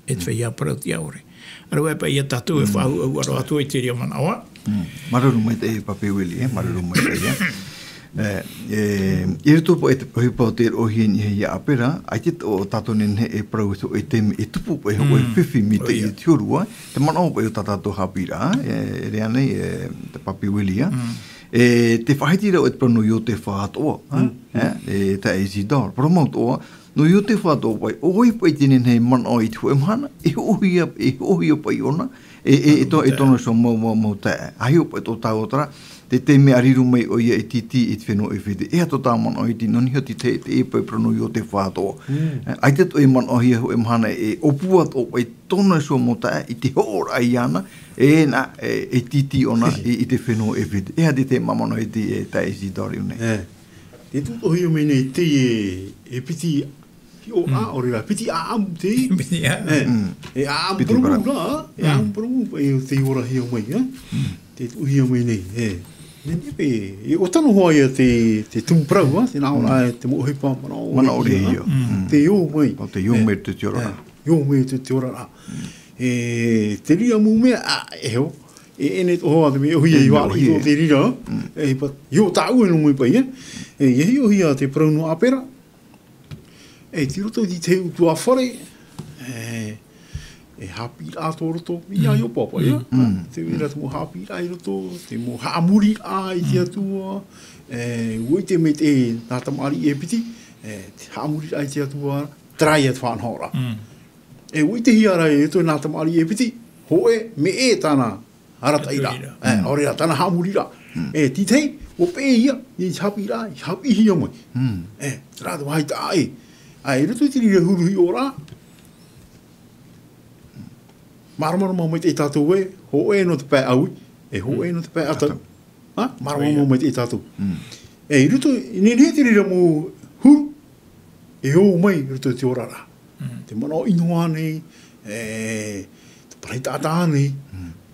e te feiā parauʻtiʻa ʻore. ʻĀreʻa paʻi ia tātou e faʻaʻuaʻuaro atu i te reira manaʻo. Māuruuru maitaʻi e Pape Willie, e, māuruuru maitaʻi ia. E, e, i roto paʻi i te ʻohipa o te roʻohia i niʻa iā ʻĀpera, ʻaita ʻo tātou e nehenehe e parau i te hōʻē taime e tupu paʻi hōʻē fifi mai te, i te huru, e, te manaʻo paʻi o tā tātou haʻapiʻiraʻa, e, e riro nei, e, te Pape Willie, e. E, te faʻahitiraʻa e te parau nō Iotefa atoʻa, e, e, tā Isidore, parau mau atoʻa, nō Iotefa atoʻa paʻi, ʻo vai paʻi te nehenehe e manaʻo i te hōʻē mahana, e hoʻohia, e hoʻohia paʻi ʻōna, e, e, e tō, e tōna iho mau, mau, mau taeaʻe. ʻA hiʻo paʻi tō tāua ʻohipa, te taime a riro mai ʻoia e tītī i te fenua ʻAifiti. E aha tō tāua manaʻo i te, nō niʻa i te, te, e paʻi parau nō Iotefa atoʻa. E, ʻaita atoʻa e manaʻohia hōʻē mahana e ʻōpua atoʻa paʻi tōna iho mau taeaʻe i te hoʻoraʻa iāna, e nā, e, e tītī ʻōna i, i te fenua ʻAifiti. E aha te, te manaʻo i te, e, tā Isidore nei. E, te tūtōhia mai nei te, e, e piti hiʻoraʻa, ʻaore rā, piti ʻāʻamu te, piti ʻāʻamu. E, e ʻāʻamu piti parau. Parau rā, e ʻāʻamu parau, e te orahia mai, e. Te tūtōhia mai nei, e. Nehenehe paʻi, e ʻo tano hoʻi ia te, te tumu parau, a, te nā ʻō ra, e te mau ʻohipa, manaʻo ʻore ia. Te ō mai. ʻO te ō mai te, te oraraʻa. E, ō mai te, te oraraʻa. E, te reira mau mea, a, e hō. E, e nehenehe atoʻa te mea ʻōhie i vāriʻi i tō te reira. E, pa, i ō tāʻu e nō mai paʻi, e. E, e hiʻohia te parau nō ʻĀpera. E, tei roto i te utuafare, e, e haʻapiʻiraʻa tō roto, i a Iotefa, ia. Te reira te mau haʻapiʻiraʻa i roto, te mau haʻamoriraʻa i te Atua, e, ʻua ʻite mai te, nā tamariʻi ʻAifiti, e, te haʻamoriraʻa i te Atua, terā ia te faʻanahoraʻa. E, ʻua ʻitehia rā e tō nā tamariʻi ʻAifiti, hōʻē, mea ʻē tāna arataʻiraʻa. E, ʻaore rā, tāna haʻamoriraʻa. E, te tahi, ʻua peʻe ia, i te haʻapiʻiraʻa, i haʻapiʻihia mai. E, terā te vāhi taʻa ʻē. ʻA, i roto i te reira huru hiʻoraʻa. Māramarama maitaʻi tātou ē, hōʻē nō te pae ʻaui, e hōʻē nō te pae ʻatau. Ha? Māramarama maitaʻi tātou. E, i roto, i nehenehe te reira mau huru, e ō mai i roto i te oraraʻa. Te manaʻo ʻino ānei, e, te parau taʻata ānei,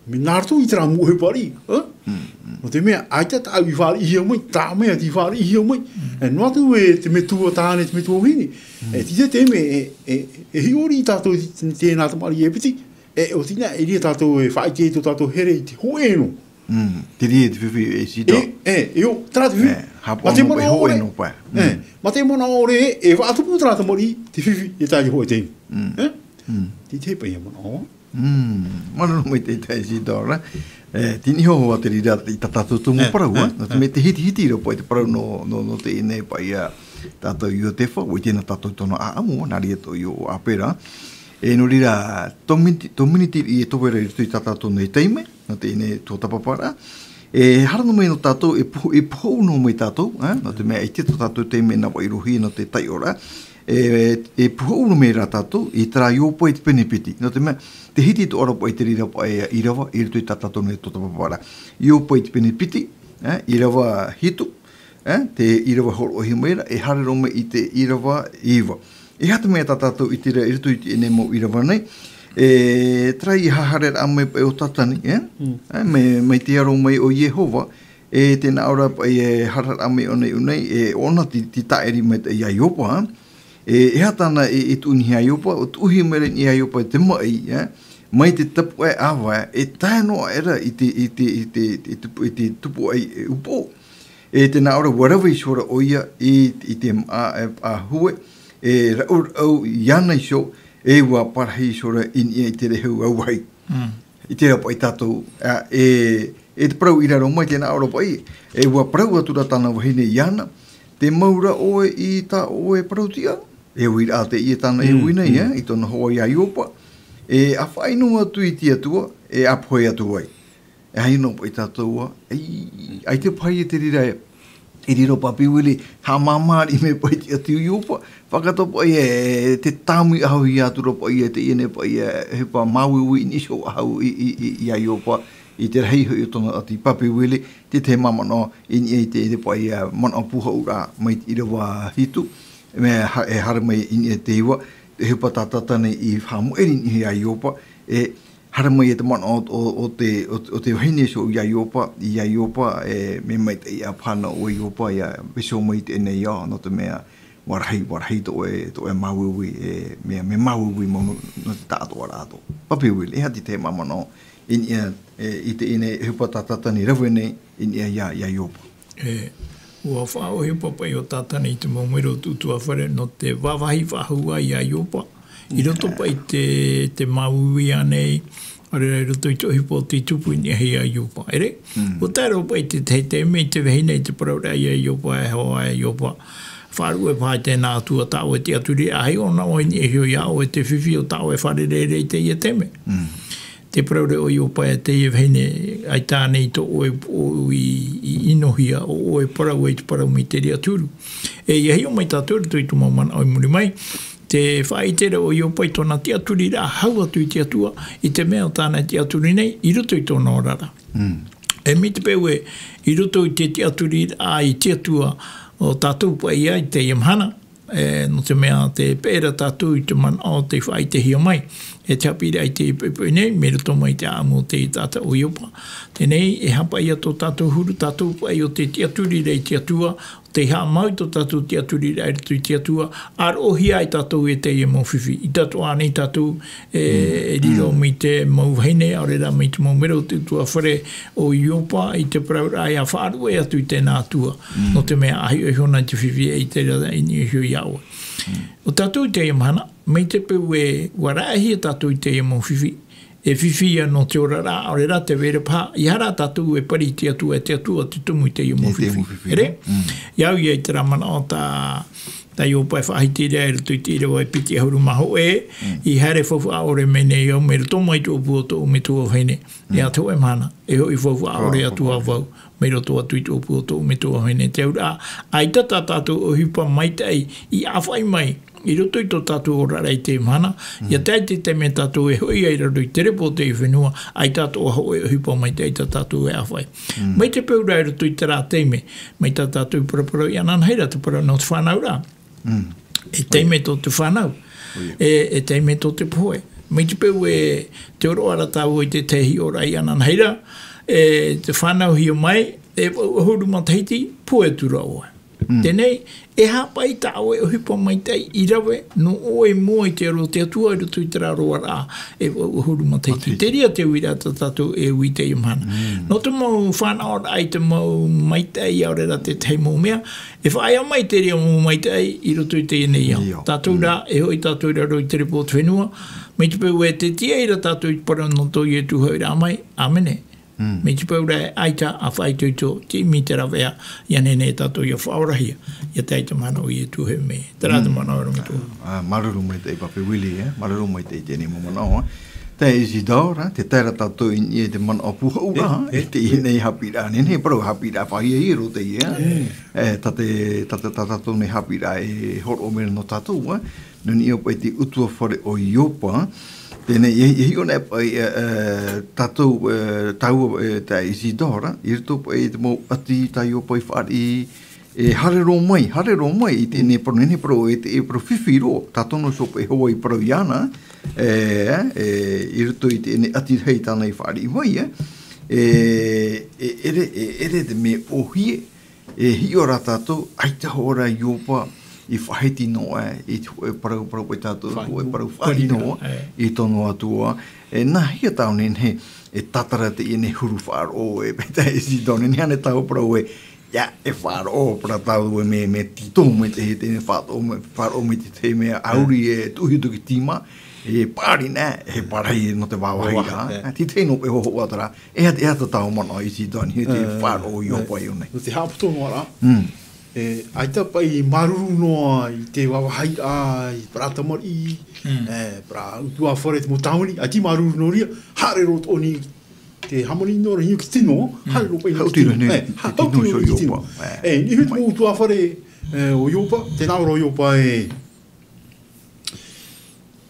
mea nā roto i terā mau ʻohipa riʻi, ha? Nō te mea, ʻaita tāʻu i fāriʻihia mai, tā mea tei fāriʻihia mai. E, noa atu e te metua tāne, te metua vahine. E, tei te taime, e, e, e hiʻo riʻi tātou i te, te nā tamariʻi ʻAifiti, e, ʻo tīnā, e riro tātou e faʻaʻite i tō tātou here i te hōʻē nō. Te reira te fifi e Isidore. E, e, ʻio, terā te fifi. E, mā te manaʻo ʻore. E, mā te manaʻo ʻore, e faʻatupu terā tamariʻi, te fifi, e tae i te hōʻē taime. E? Tei te paʻi manaʻo. Māuruuru maitaʻi e Isidore. E, tei niʻa hoʻi te reira i tā tātou tumu parau, e. Nō te mea te hitihiti ra paʻi te parau nō, nō, nō teie nei paʻi ia tātou Iotefa, ʻua ʻite na tātou tōna ʻāʻamu, nā reira tō ʻoia ʻo ʻĀpera. E nō reira, tō miniti, tō miniti e toru ra i roto i tā tātou nei taime, nō teie nei tuatāpaparaʻa. E haere noa mai nō tātou, e poho-, e pohoʻu noa mai tātou, e, nō te mea ʻaita tō tātou taime nā vairohi nō te taiʻoraʻa. E, e pohoʻu noa mai rā tātou, i terā Iope i te pene piti. Nō te mea, te hiti atoʻa ra paʻi te reira paʻi ʻīrava, i roto i tā tātou nei tuatāpaparaʻa. Iope i te pene piti, e, ʻīrava hitu, e, te ʻīrava hōroʻahia mai ra, e haere roa mai i te ʻīrava iva. E aha te mea tā tātou i ʻite ra i roto i teie nei mau ʻīrava nei, e, terā i haereraʻa mai paʻi ʻo Tātani, e? Mm. E, mai, mai te aro mai o Iehova, e, tē nā ʻō ra paʻi e haereraʻa mai ʻōna i ʻō nei, e, ʻōna tei, tei tāʻiri mai ia Iopa, e, e aha tāna e, e tuʻu nei ia Iopa, ʻua tuʻuhia mai ra ia Iopa i te maʻi, e, mai te tapuaʻe ʻāvae, e tae noa aʻe ra i te, i te, i te, i te, i te tupuaʻi, e, upoʻo. E tē nā ʻō ra, ʻua rave iho ra ʻoia i, i te māʻa, e, ʻāhue, e raʻuraʻau iāna iho, e ʻua parahi iho ra i niʻa i te rehau auahi. Mm. I terā paʻi tātou, a, e, e te parau i raro mai, tē nā ʻō ra paʻi, e ʻua parau atu ra tāna vahine iāna, tē mau ra ʻoe i tā ʻoe parau-tiʻa, e uiraʻa teie tāna e ui nei, e, i tōna hoa ia Iopa, e ʻa faʻaʻino atu i te Atua, e ʻa pohe atu ai. E aha noa paʻi tātou ā, ai, ʻaita paʻi e te reira e, e riro Papi Willie, haʻamāmāriʻi mai paʻi te Atua ia Iopa, faʻaroʻo paʻi e, te tāmau ʻahu ia atu ra paʻi e, teie nei paʻi e, ʻohipa māuiui i niʻa iho ʻahu i, i, i, ia Iopa, i te rahi hoʻi o tōna ʻati Papi Willie, te tahi manaʻo, i niʻa i te, i te paʻi e, manaʻo pūhauʻraʻa mai te ʻīrava hitu, mea ha-, e haere mai i niʻa i te iva, te ʻohipa tā Tātani i haʻamaʻiri i niʻa ia Iopa, e, haere mai e te manaʻo o, o, o te, o, o te vahine iho ia Iopa, ia Iopa, e, mea maitaʻi ā paha nā ʻoe Iopa, ʻia vaiiho mai i teie nei ao, nō te mea, ʻua rahi, ʻua rahi tō ʻoe, tō ʻoe māuiui, e, mea, mea māuiui mau nō, nō te taʻatoʻaraʻa atoʻa. Papi Willie, e aha te tahi manaʻo, i niʻa, e, i teie nei, ʻohipa tā Tātani i rave nei, i niʻa ia, ia Iopa. E, ʻua faʻaʻohipa paʻi ʻo Tātani i te mau mero o te ʻutuāfare nō te vāvāhi faʻahou ia Iopa. I roto paʻi te, te māuiui ānei, ʻaore rā i roto i te ʻohipa o tei tupu i niʻa ia Iopa. ʻEre? Mm. ʻUa tae roa paʻi te tahi taime i te vahine i te parauraʻa ia Iopa, e hoa e Iopa. Faʻaruʻe paha i tēnā Atua tā ʻoe tiʻaturi, ʻa hiʻo na ʻoe i niʻa iho ia ʻoe te fifi o tā ʻoe fare reira i teie taime. Mm. Te parau ra ʻo Iopa e teie vahine, ʻaita ānei tō ʻoe upoʻo i, i ʻinohia, ʻo ʻoe parau ai te parau mai te reira turu. E ʻia hiʻo mai tātou i roto i te mau manaʻo i muri mai, te faʻaʻite ra ʻo Iopa i tōna tiʻaturiraʻa hau atu i te Atua, i te mea ʻo tāna tiʻaturi nei, i roto i tōna oraraʻa. Mm. E mai te peu ē, i roto i te tiʻaturiraʻa i te Atua, ʻo tātou paʻi ia i teie mahana, e, nō te mea tē peʻe ra tātou i te manaʻo tei faʻaʻitehia mai. E te haʻapiʻiraʻa i teie poʻipoʻi nei, mai roto mai i te ʻāʻamu o te taʻata ʻo Iopa. Teie nei, e haʻapaʻo ia tō tātou huru, tātou paʻi ʻo tē tiʻaturi ra i te Atua, tē haʻamau i tō tātou tiʻaturiraʻa i roto i te Atua, ʻa roʻohia ai tātou e teie mau fifi. ʻItaʻa atoʻa ānei tātou, e, e riro mai te mau vahine, ʻaore rā mai te mau mero o te ʻutuāfare ʻo Iopa, i te parauraʻa ʻia faʻaruʻe atu i tēnā Atua. Mm. Nō te mea ʻa hiʻo iho na te fifi e ʻite ra i niʻa iho ia ʻoe. Mm. ʻO tātou i teie mahana, mai te peu ē, ʻua raʻehia tātou i teie mau fifi, e fifi ia nō te oraraʻa, ʻaore rā tē vai ra paha, ʻeiaha rā tātou e pari i te Atua, e te Atua te tumu i teie mau fifi. ʻEre? Mm. ʻIa au ia i terā manaʻo tā, tā Iopa e faʻahiti ra i roto i te ʻīrava e piti ʻahuru mā hōʻē, mm, ʻia haere faufaʻa ʻore mai nei au, mai roto mai i te ʻōpū o tōʻu metua vahine. Mm. ʻIa te hōʻē mahana, e hoʻi faufaʻa ʻore atu ā vau, mai roto atu i te ʻōpū o tōʻu metua vahine. Te auraʻa, ʻaita tā tātou ʻohipa maitaʻi i ʻāfaʻi mai, i roto i tō tātou oraraʻa i teie mahana, mm, ʻia tae i te taime tātou e hoʻi ai i raro i te repo o teie fenua, ʻaita atoʻa hōʻē ʻohipa maitaʻi tā tātou e ʻāfaʻi. Mm. Mai te peu ra i roto i terā taime, mai tā tātou i paraparau iāna anahera, te parau nō te fānauraʻa. Mm. E taime tō te fānau. ʻOia. E, e taime tō te pohe. Mai te peu ē, tē ʻoroʻa ra tāua i te tahi hiʻoraʻa iāna anahera, e, tē fānauhia mai, e vaʻu ʻahuru matahiti, pohe atu ra ʻoe. Mm. Teie nei, e aha paʻi tā ʻoe ʻohipa maitaʻi i rave, nō ʻoe i mua i te aro o te Atua i roto i terā roaraʻa, e vaʻu ʻahuru matahiti. Matahiti. Te reira te uiraʻa tā tātou e ui i teie mahana. Mm. Nō te mau fānauraʻa i te mau maitaʻi, ʻaore rā te tahi mau mea, e faʻaea mai te reira mau maitaʻi i roto i teie nei ao. Nei ao. Tātou rā, mm, e hoʻi tātou i raro i te repo o te fenua, mai te peu ē tē tiʻa ra tātou i te parau nō tō Ietu hoʻiraʻa mai, ʻāmene. Mm. Mai te peu ra ē ʻaita ā faʻaitoito, te ʻimi, te rāveʻa, ʻia nehenehe tātou ʻia faʻaorahia, ʻia tae i te mahana ʻo Ietu hoʻi mai. Terā te, mm, manaʻo e rave atu. Ā, māuruuru maitaʻi Papi Willie, e? Māuruuru maitaʻi i teie nei mau manaʻo, e? Taeaʻe Isidora, tē tae ra tātou i niʻa i te manaʻo pūhauʻraʻa, e, e, e teie nei haʻapiʻiraʻa, nehenehe parau haʻapiʻiraʻa faʻahiahia roa teie, e? E. E, tā te, tā te, tā tātou nei haʻapiʻiraʻa e hōroʻa mai ra nō tātou, e? Nō niʻa paʻi te ʻutuāfare o Iopa, teie nei, e, e hiʻo na paʻi, e, e, tātou, e, tāua, e, taeaʻe Isidora, i roto paʻi i te mau ʻati tā Iopa i fāriʻi, E haere roa mai, haere roa mai i teie nei parau, nei parau, e te, e parau fifi roa, tātou nō te hopeʻa hoʻi i parau iāna, e, e, i roto i teie nei ʻati rahi tāna i fāriʻi mai, e, e, e ʻere, e ʻere te mea ʻōhie, e hiʻo ra tātou, ʻaita hoʻi rā Iopa i faʻahiti noa, e, i te hōʻē parau, parau paʻi tātou, hōʻē parau faʻahiti noa, e, i tōna Atua, e, nā hea tāu nei, e tātara teie nei huru faʻaroʻo, e, paʻi tā Isidore, nei hānere tāu parau, e, ʻia, e faʻaroʻo, parau tātou, e mea, mea tītau mai te, te, faʻaroʻo mai, faʻaroʻo mai te, te mea, ʻauri, e, tuʻu atu ki tīmā, e, pāri nā, e, pārahi nō te vāvāhi rā. Vāvāhi, e. Tītau noa paʻi hōhoʻa atu ra, e aha, e aha tā tāu manaʻo Isidore, e te faʻaroʻo o Iopa i ʻō nei. Nō te haʻaputu noa ra. Mm. E, ʻaita paʻi māuruuru noa i te vāvāhi rā, i parau tamariʻi, e, parau ʻutuāfare te mau tāvini, ʻaita i māuruuru noa ra, haere roa atoʻa nei te hāmani noa ra i niʻa i te tino, haere roa paʻi i niʻa i te tino. Haʻuti roa nei, e, te tino, haʻuti roa i te tino. E, i niʻa i te mau ʻutuāfare, e, o Iopa, tē nā ʻō ra Iopa e,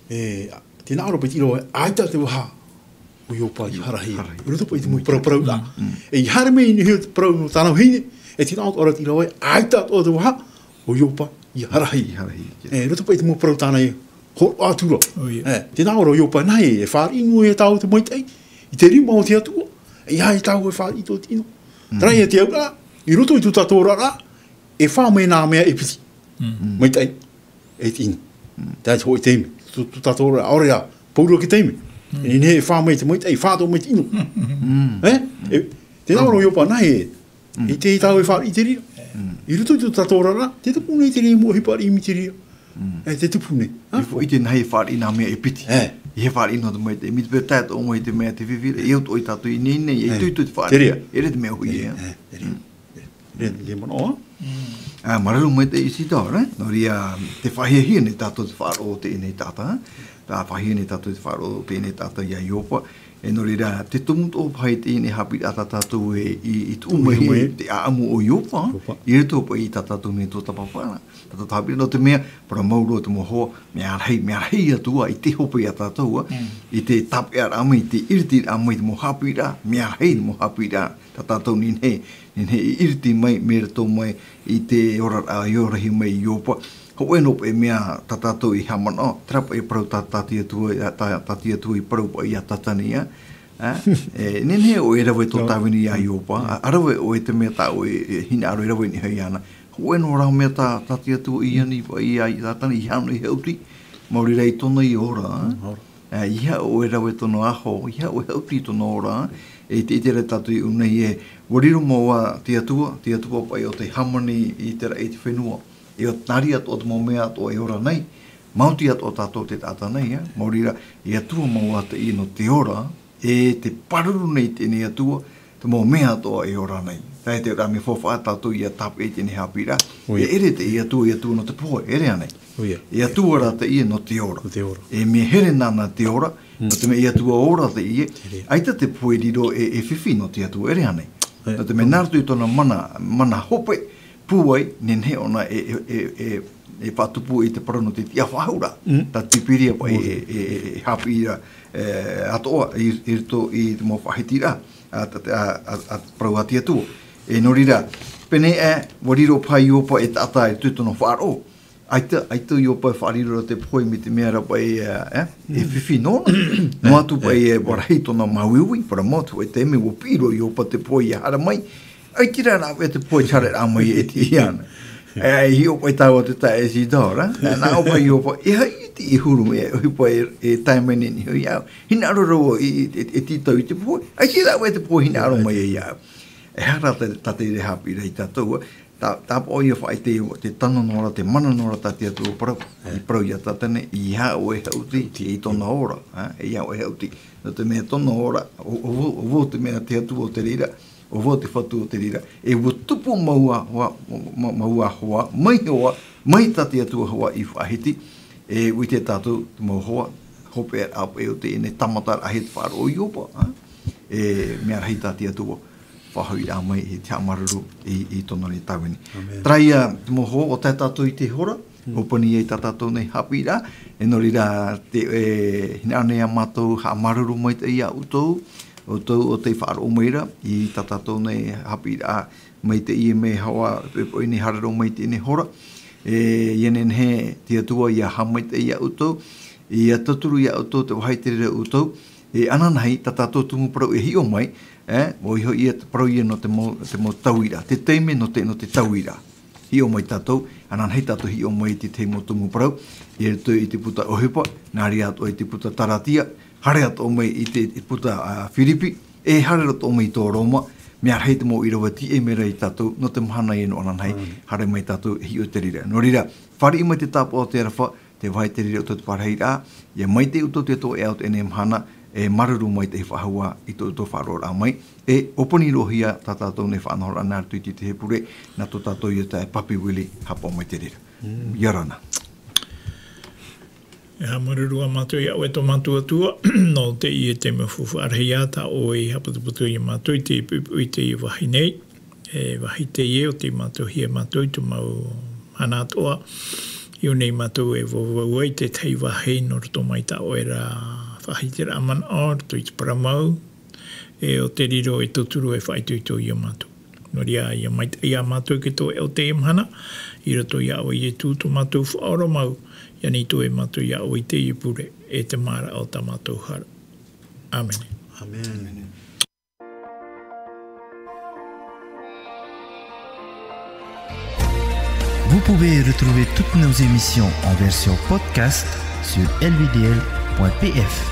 e, tē nā ʻō ra paʻi te ʻīrava, ʻaita te vaha o Iopa i harahi. Harahi. I roto paʻi i te mau parauparau rā. Mm, mm. E, i haere mai i niʻa i te parau nō tāna vahine, e tē nā ʻō ra te ʻīrava, ʻaita atoʻa te vaha o Iopa i harahi. I harahi, ia. E, i roto paʻi i te mau parau tāna e hōroʻa atu ra. ʻO ia. E, tē nā ʻō ra Iopa nā hea, e fāriʻi noa ia tāua te maitaʻi i te rima o te Atua, e ʻeiaha tāua e fāriʻi i tō te ʻino. Mm. Terā ia te auraʻa, i roto i tō tātou oraraʻa, e fā mai nā mea e piti. Mm. Maitaʻi, e te ʻino. Mm. Terā te hōʻē taime. Tō, tō tātou oraraʻa, ʻaore rā, pauroa te taime. Mm. E nehenehe e fā mai te maitaʻi, fā atoʻa mai te ʻino. Mm. E? E, tē nā ʻō ra Iopa nā hea, mm, ʻaita tāua e fāriʻi i te reira. Mm. I roto i tō tātou oraraʻa, tē tupu nei te reira mau ʻohipa ʻimi i te reira. Mm. E, tē tupu nei. Ha? E ʻite nā hea e fāriʻi nā mea e piti. E. E fāriʻi nō te maitaʻi, mai te peu tae atoʻa mai i te mea te fifi, e au atoʻa tātou i ʻō nei, e, e ʻite i te fāriʻi. Te reira. E ʻere te mea ʻōhie, e. Te reira. Mm. Te reira, te reira manaʻo. Mm. Ā, māuruuru maitaʻi Isidore, e? Nō reira, tē faʻahiahia nei tātou te faʻaroʻo o teie nei taʻata, tē faʻahiahia nei tātou te faʻaroʻo o teie nei taʻata ia Iopa, e nō reira, te tumu atoʻa paʻi teie nei haʻapiʻiraʻa tā tātou e, i, i tuʻu mai, tuʻu mai i te ʻāʻamu o Iopa, Iopa, i roto paʻi i tā tātou nei tuatāpaparaʻa. Tātou haʻapiʻi nō te mea, parau mau roa te mau hoa, mea rahi, mea rahi atu ā, i te hope ia tātou ā, mm, i te tāpeʻaraʻa mai, i te ʻiritiraʻa mai, te mau haʻapiʻiraʻa, mea rahi, te mau haʻapiʻiraʻa, tā tātou nei, nei, nei, nei i ʻiriti mai, mai roto mai, i te oraraʻa, i ō rahi mai i Iopa. Hōʻē noa paʻi mea tā tātou i haʻamanaʻo, terā paʻi parau tā, tā te Atua, tā, tā te Atua i parau paʻi ia Satani ā, ā, e, nehenehe ʻoe e rave tō tāvini ia Iopa, ā, ʻa rave ʻoe te mea tā ʻoe e, e hinaʻaro e rave i niʻa iāna. Hōʻē noa rā mea tā, tā te Atua i ani paʻi ia Satani, ʻeiaha noa e haʻuti, maori rā i tōna ia ora, ā. Mm, ora. Ā, ʻeiaha ʻoe e rave tōna aho, ʻeiaha ʻoe e haʻuti i tōna ora, e te, i te reira tātou i ʻō nei e, ʻua riro mau ā te Atua, te Atua paʻi o te hāmani i te raʻi i te fenua. E ʻo nā reira atoʻa te mau mea atoʻa e ora nei, maoti atoʻa tātou te taʻata nei, ā. Maori rā, e Atua mau ā teie nō te ora, e tē pāruru nei teie nei Atua, te mau mea atoʻa e ora nei. Tae te reira mea faufaʻa tātou ʻia tāpeʻa i teie nei haʻapiʻiraʻa. ʻO ia. E ʻere teie Atua, e Atua nō te pohe, ʻere ānei? ʻO ia. E Atua rā teie nō te ora. Nō te ora. E mea here nāna te ora, mm, nō te mea e Atua ora teie. Te reira. ʻAita te pohe riro e, e fifi nō te Atua, ʻere ānei? E, nō te mea nā roto i tōna mana, mana hope, pūai, nehenehe ʻōna e, e, e, e, e faʻatupu i te parau nō te tiʻafaʻahouraʻa. Mm. Tā Tiberia paʻi e, e, e, e haʻapiʻi ra, e, atoʻa i, i roto i te mau faʻahitiraʻa, ā, tā, tā, ā, ā, ā, parau a te Atua. E nō reira, pēnei ā, ʻua riro paʻi Iopa e taʻata i roto i tōna faʻaroʻo. ʻAita, ʻaita Iopa e faʻariro ra te pohe mai te mea ra paʻi, e, e, e fifi nōna. Noa atu paʻi e, ʻua rahi tōna māuiui, parau mau atu e te mea ʻua piʻi roa Iopa te pohe ʻia haere mai, ʻaita rā rāveʻa te pohe e haere mai e tiʻi ana. E, e hiʻo paʻi tāua te taeaʻe Isidore, e, nā ʻō paʻi Iopa, e aha i te huru mea, e ʻohipa e, e tae mai nei i niʻa iāʻu. Hinaʻaro roa i, i, e, e tītau i te pohe, ʻaita rāveʻa te pohe hinaʻaro mai iāʻu. E aha rā tā, tā te reira haʻapiʻiraʻa ia tātou, tā, tāpaʻo ʻia faʻaʻite, te tano noa ra, te mana noa ra tā te Atua parau, i parau ia Satani, ʻeiaha ʻoe e haʻuti i tōna ora, ā, ʻeiaha ʻoe e haʻuti. Nō te mea tōna ora, ʻo, ʻo vau, ʻo vau te mea te Atua o te reira, ʻo vau te Fatu o te reira. E ʻua tupu mau ā, ʻua, ma-, ma-, mau ā hoa, mai hoa, mai tā te Atua hoʻi i faʻahiti, e ʻua ʻite tātou te mau hoa, hopeʻa ʻāpeʻe o teie nei tāmataraʻa e te faʻaroʻo o Iopa, ā? E mea rahi tā te Atua, faʻahoʻiraʻa mai i te haʻamāuruuru i, i tōna nei tāvini. ʻĀmene. Terā ia te mau hoa, ʻua tae tātou i te hora, mm, ʻōpani ai tā tātou nei haʻapiʻiraʻa, e nō reira te, e, hinaʻaro nei ā mātou, haʻamāuruuru maitaʻi ia ʻoutou, ʻoutou ʻo tei faʻaroʻo mai ra i tā tātou nei haʻapiʻiraʻa mai teie mea, e hoa, e poʻi nei haere roa mai i teie nei hora. E, ʻia nehenehe te Atua ʻia haʻamaitaʻi ia ʻoutou, ʻia tauturu ia ʻoutou, te vāhi te reira ʻoutou, e ananahi tā tātou tumu parau e hiʻo mai, e, ʻoia hoʻi ia te parau ia nō te mau, te mau tauiraʻa, te taime nō te, nō te tauiraʻa. Hiʻo mai tātou, ananahi tātou hiʻo mai i te tahi mau tumu parau, i roto i te puta ʻOhipa, nā reira atoʻa i te puta Taratia, haere atoʻa mai i te, i te puta, ā, Firipi, e haere atoʻa mai i tō Roma, mea rahi te mau ʻīrava tīaʻi mai ra ia tātou, nō te mahana ia nō ananahi, haere mai tātou e hiʻo i te reira. Nō reira, fāriʻi mai te tāpaʻo o te aroha, te vāhi te reira ʻoutou te parahiraʻa, ʻia maitaʻi ʻoutou te Atua e ao teie mahana, e māuruuru mai te faʻahou i tō ʻoutou faʻaroʻoraʻa mai, e ʻōpani roa hia tā tātou nei faʻanahoraʻa nā roto i te tahi pure, nā tō tātou ia tā Papi Willie, haʻapaʻo mai te reira. ʻIa ora na. E haʻamāuruuru ā mātou ia ʻoe tō mātou Atua, nō teie te mau faʻaroʻoraʻa tā ʻoe i haʻaputuputu ia mātou i te puʻipuʻi i teie vāhi nei. E vāhi teie ʻo tei mātauhia mātou i tō mau mahana atoʻa. I ʻō nei mātou e vauvau ai i te tahi vāhi nō roto mai tā ʻoe ra faʻahitiraʻa manaʻo, roto i te parau mau, e ʻo te riro e tauturu e faʻaitoito ia mātou. Nō reira, ʻia maitaʻi ia mātou i te toeʻa o teie mahana, i roto ia ʻoe Ietu tō mātou Faʻaora mau, ʻia nehenehe atoʻa mātou ia ʻoe i teie pure, e te māraʻa o tā mātou hara. ʻĀmene. ʻĀmene. Vous pouvez retrouver toutes nos émissions en version podcast sur L V D L point P F.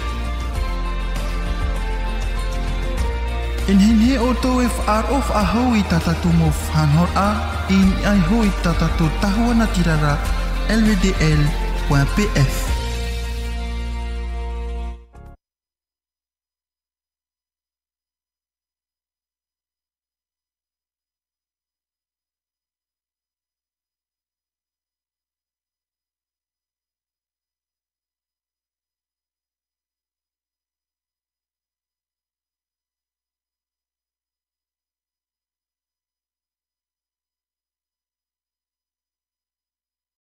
E nehenehe ʻoutou e faʻaroʻo faʻahou i tā tātou mau faʻanahoraʻa, i niʻa iho i tā tātou tahua natirara, L V D L point P F.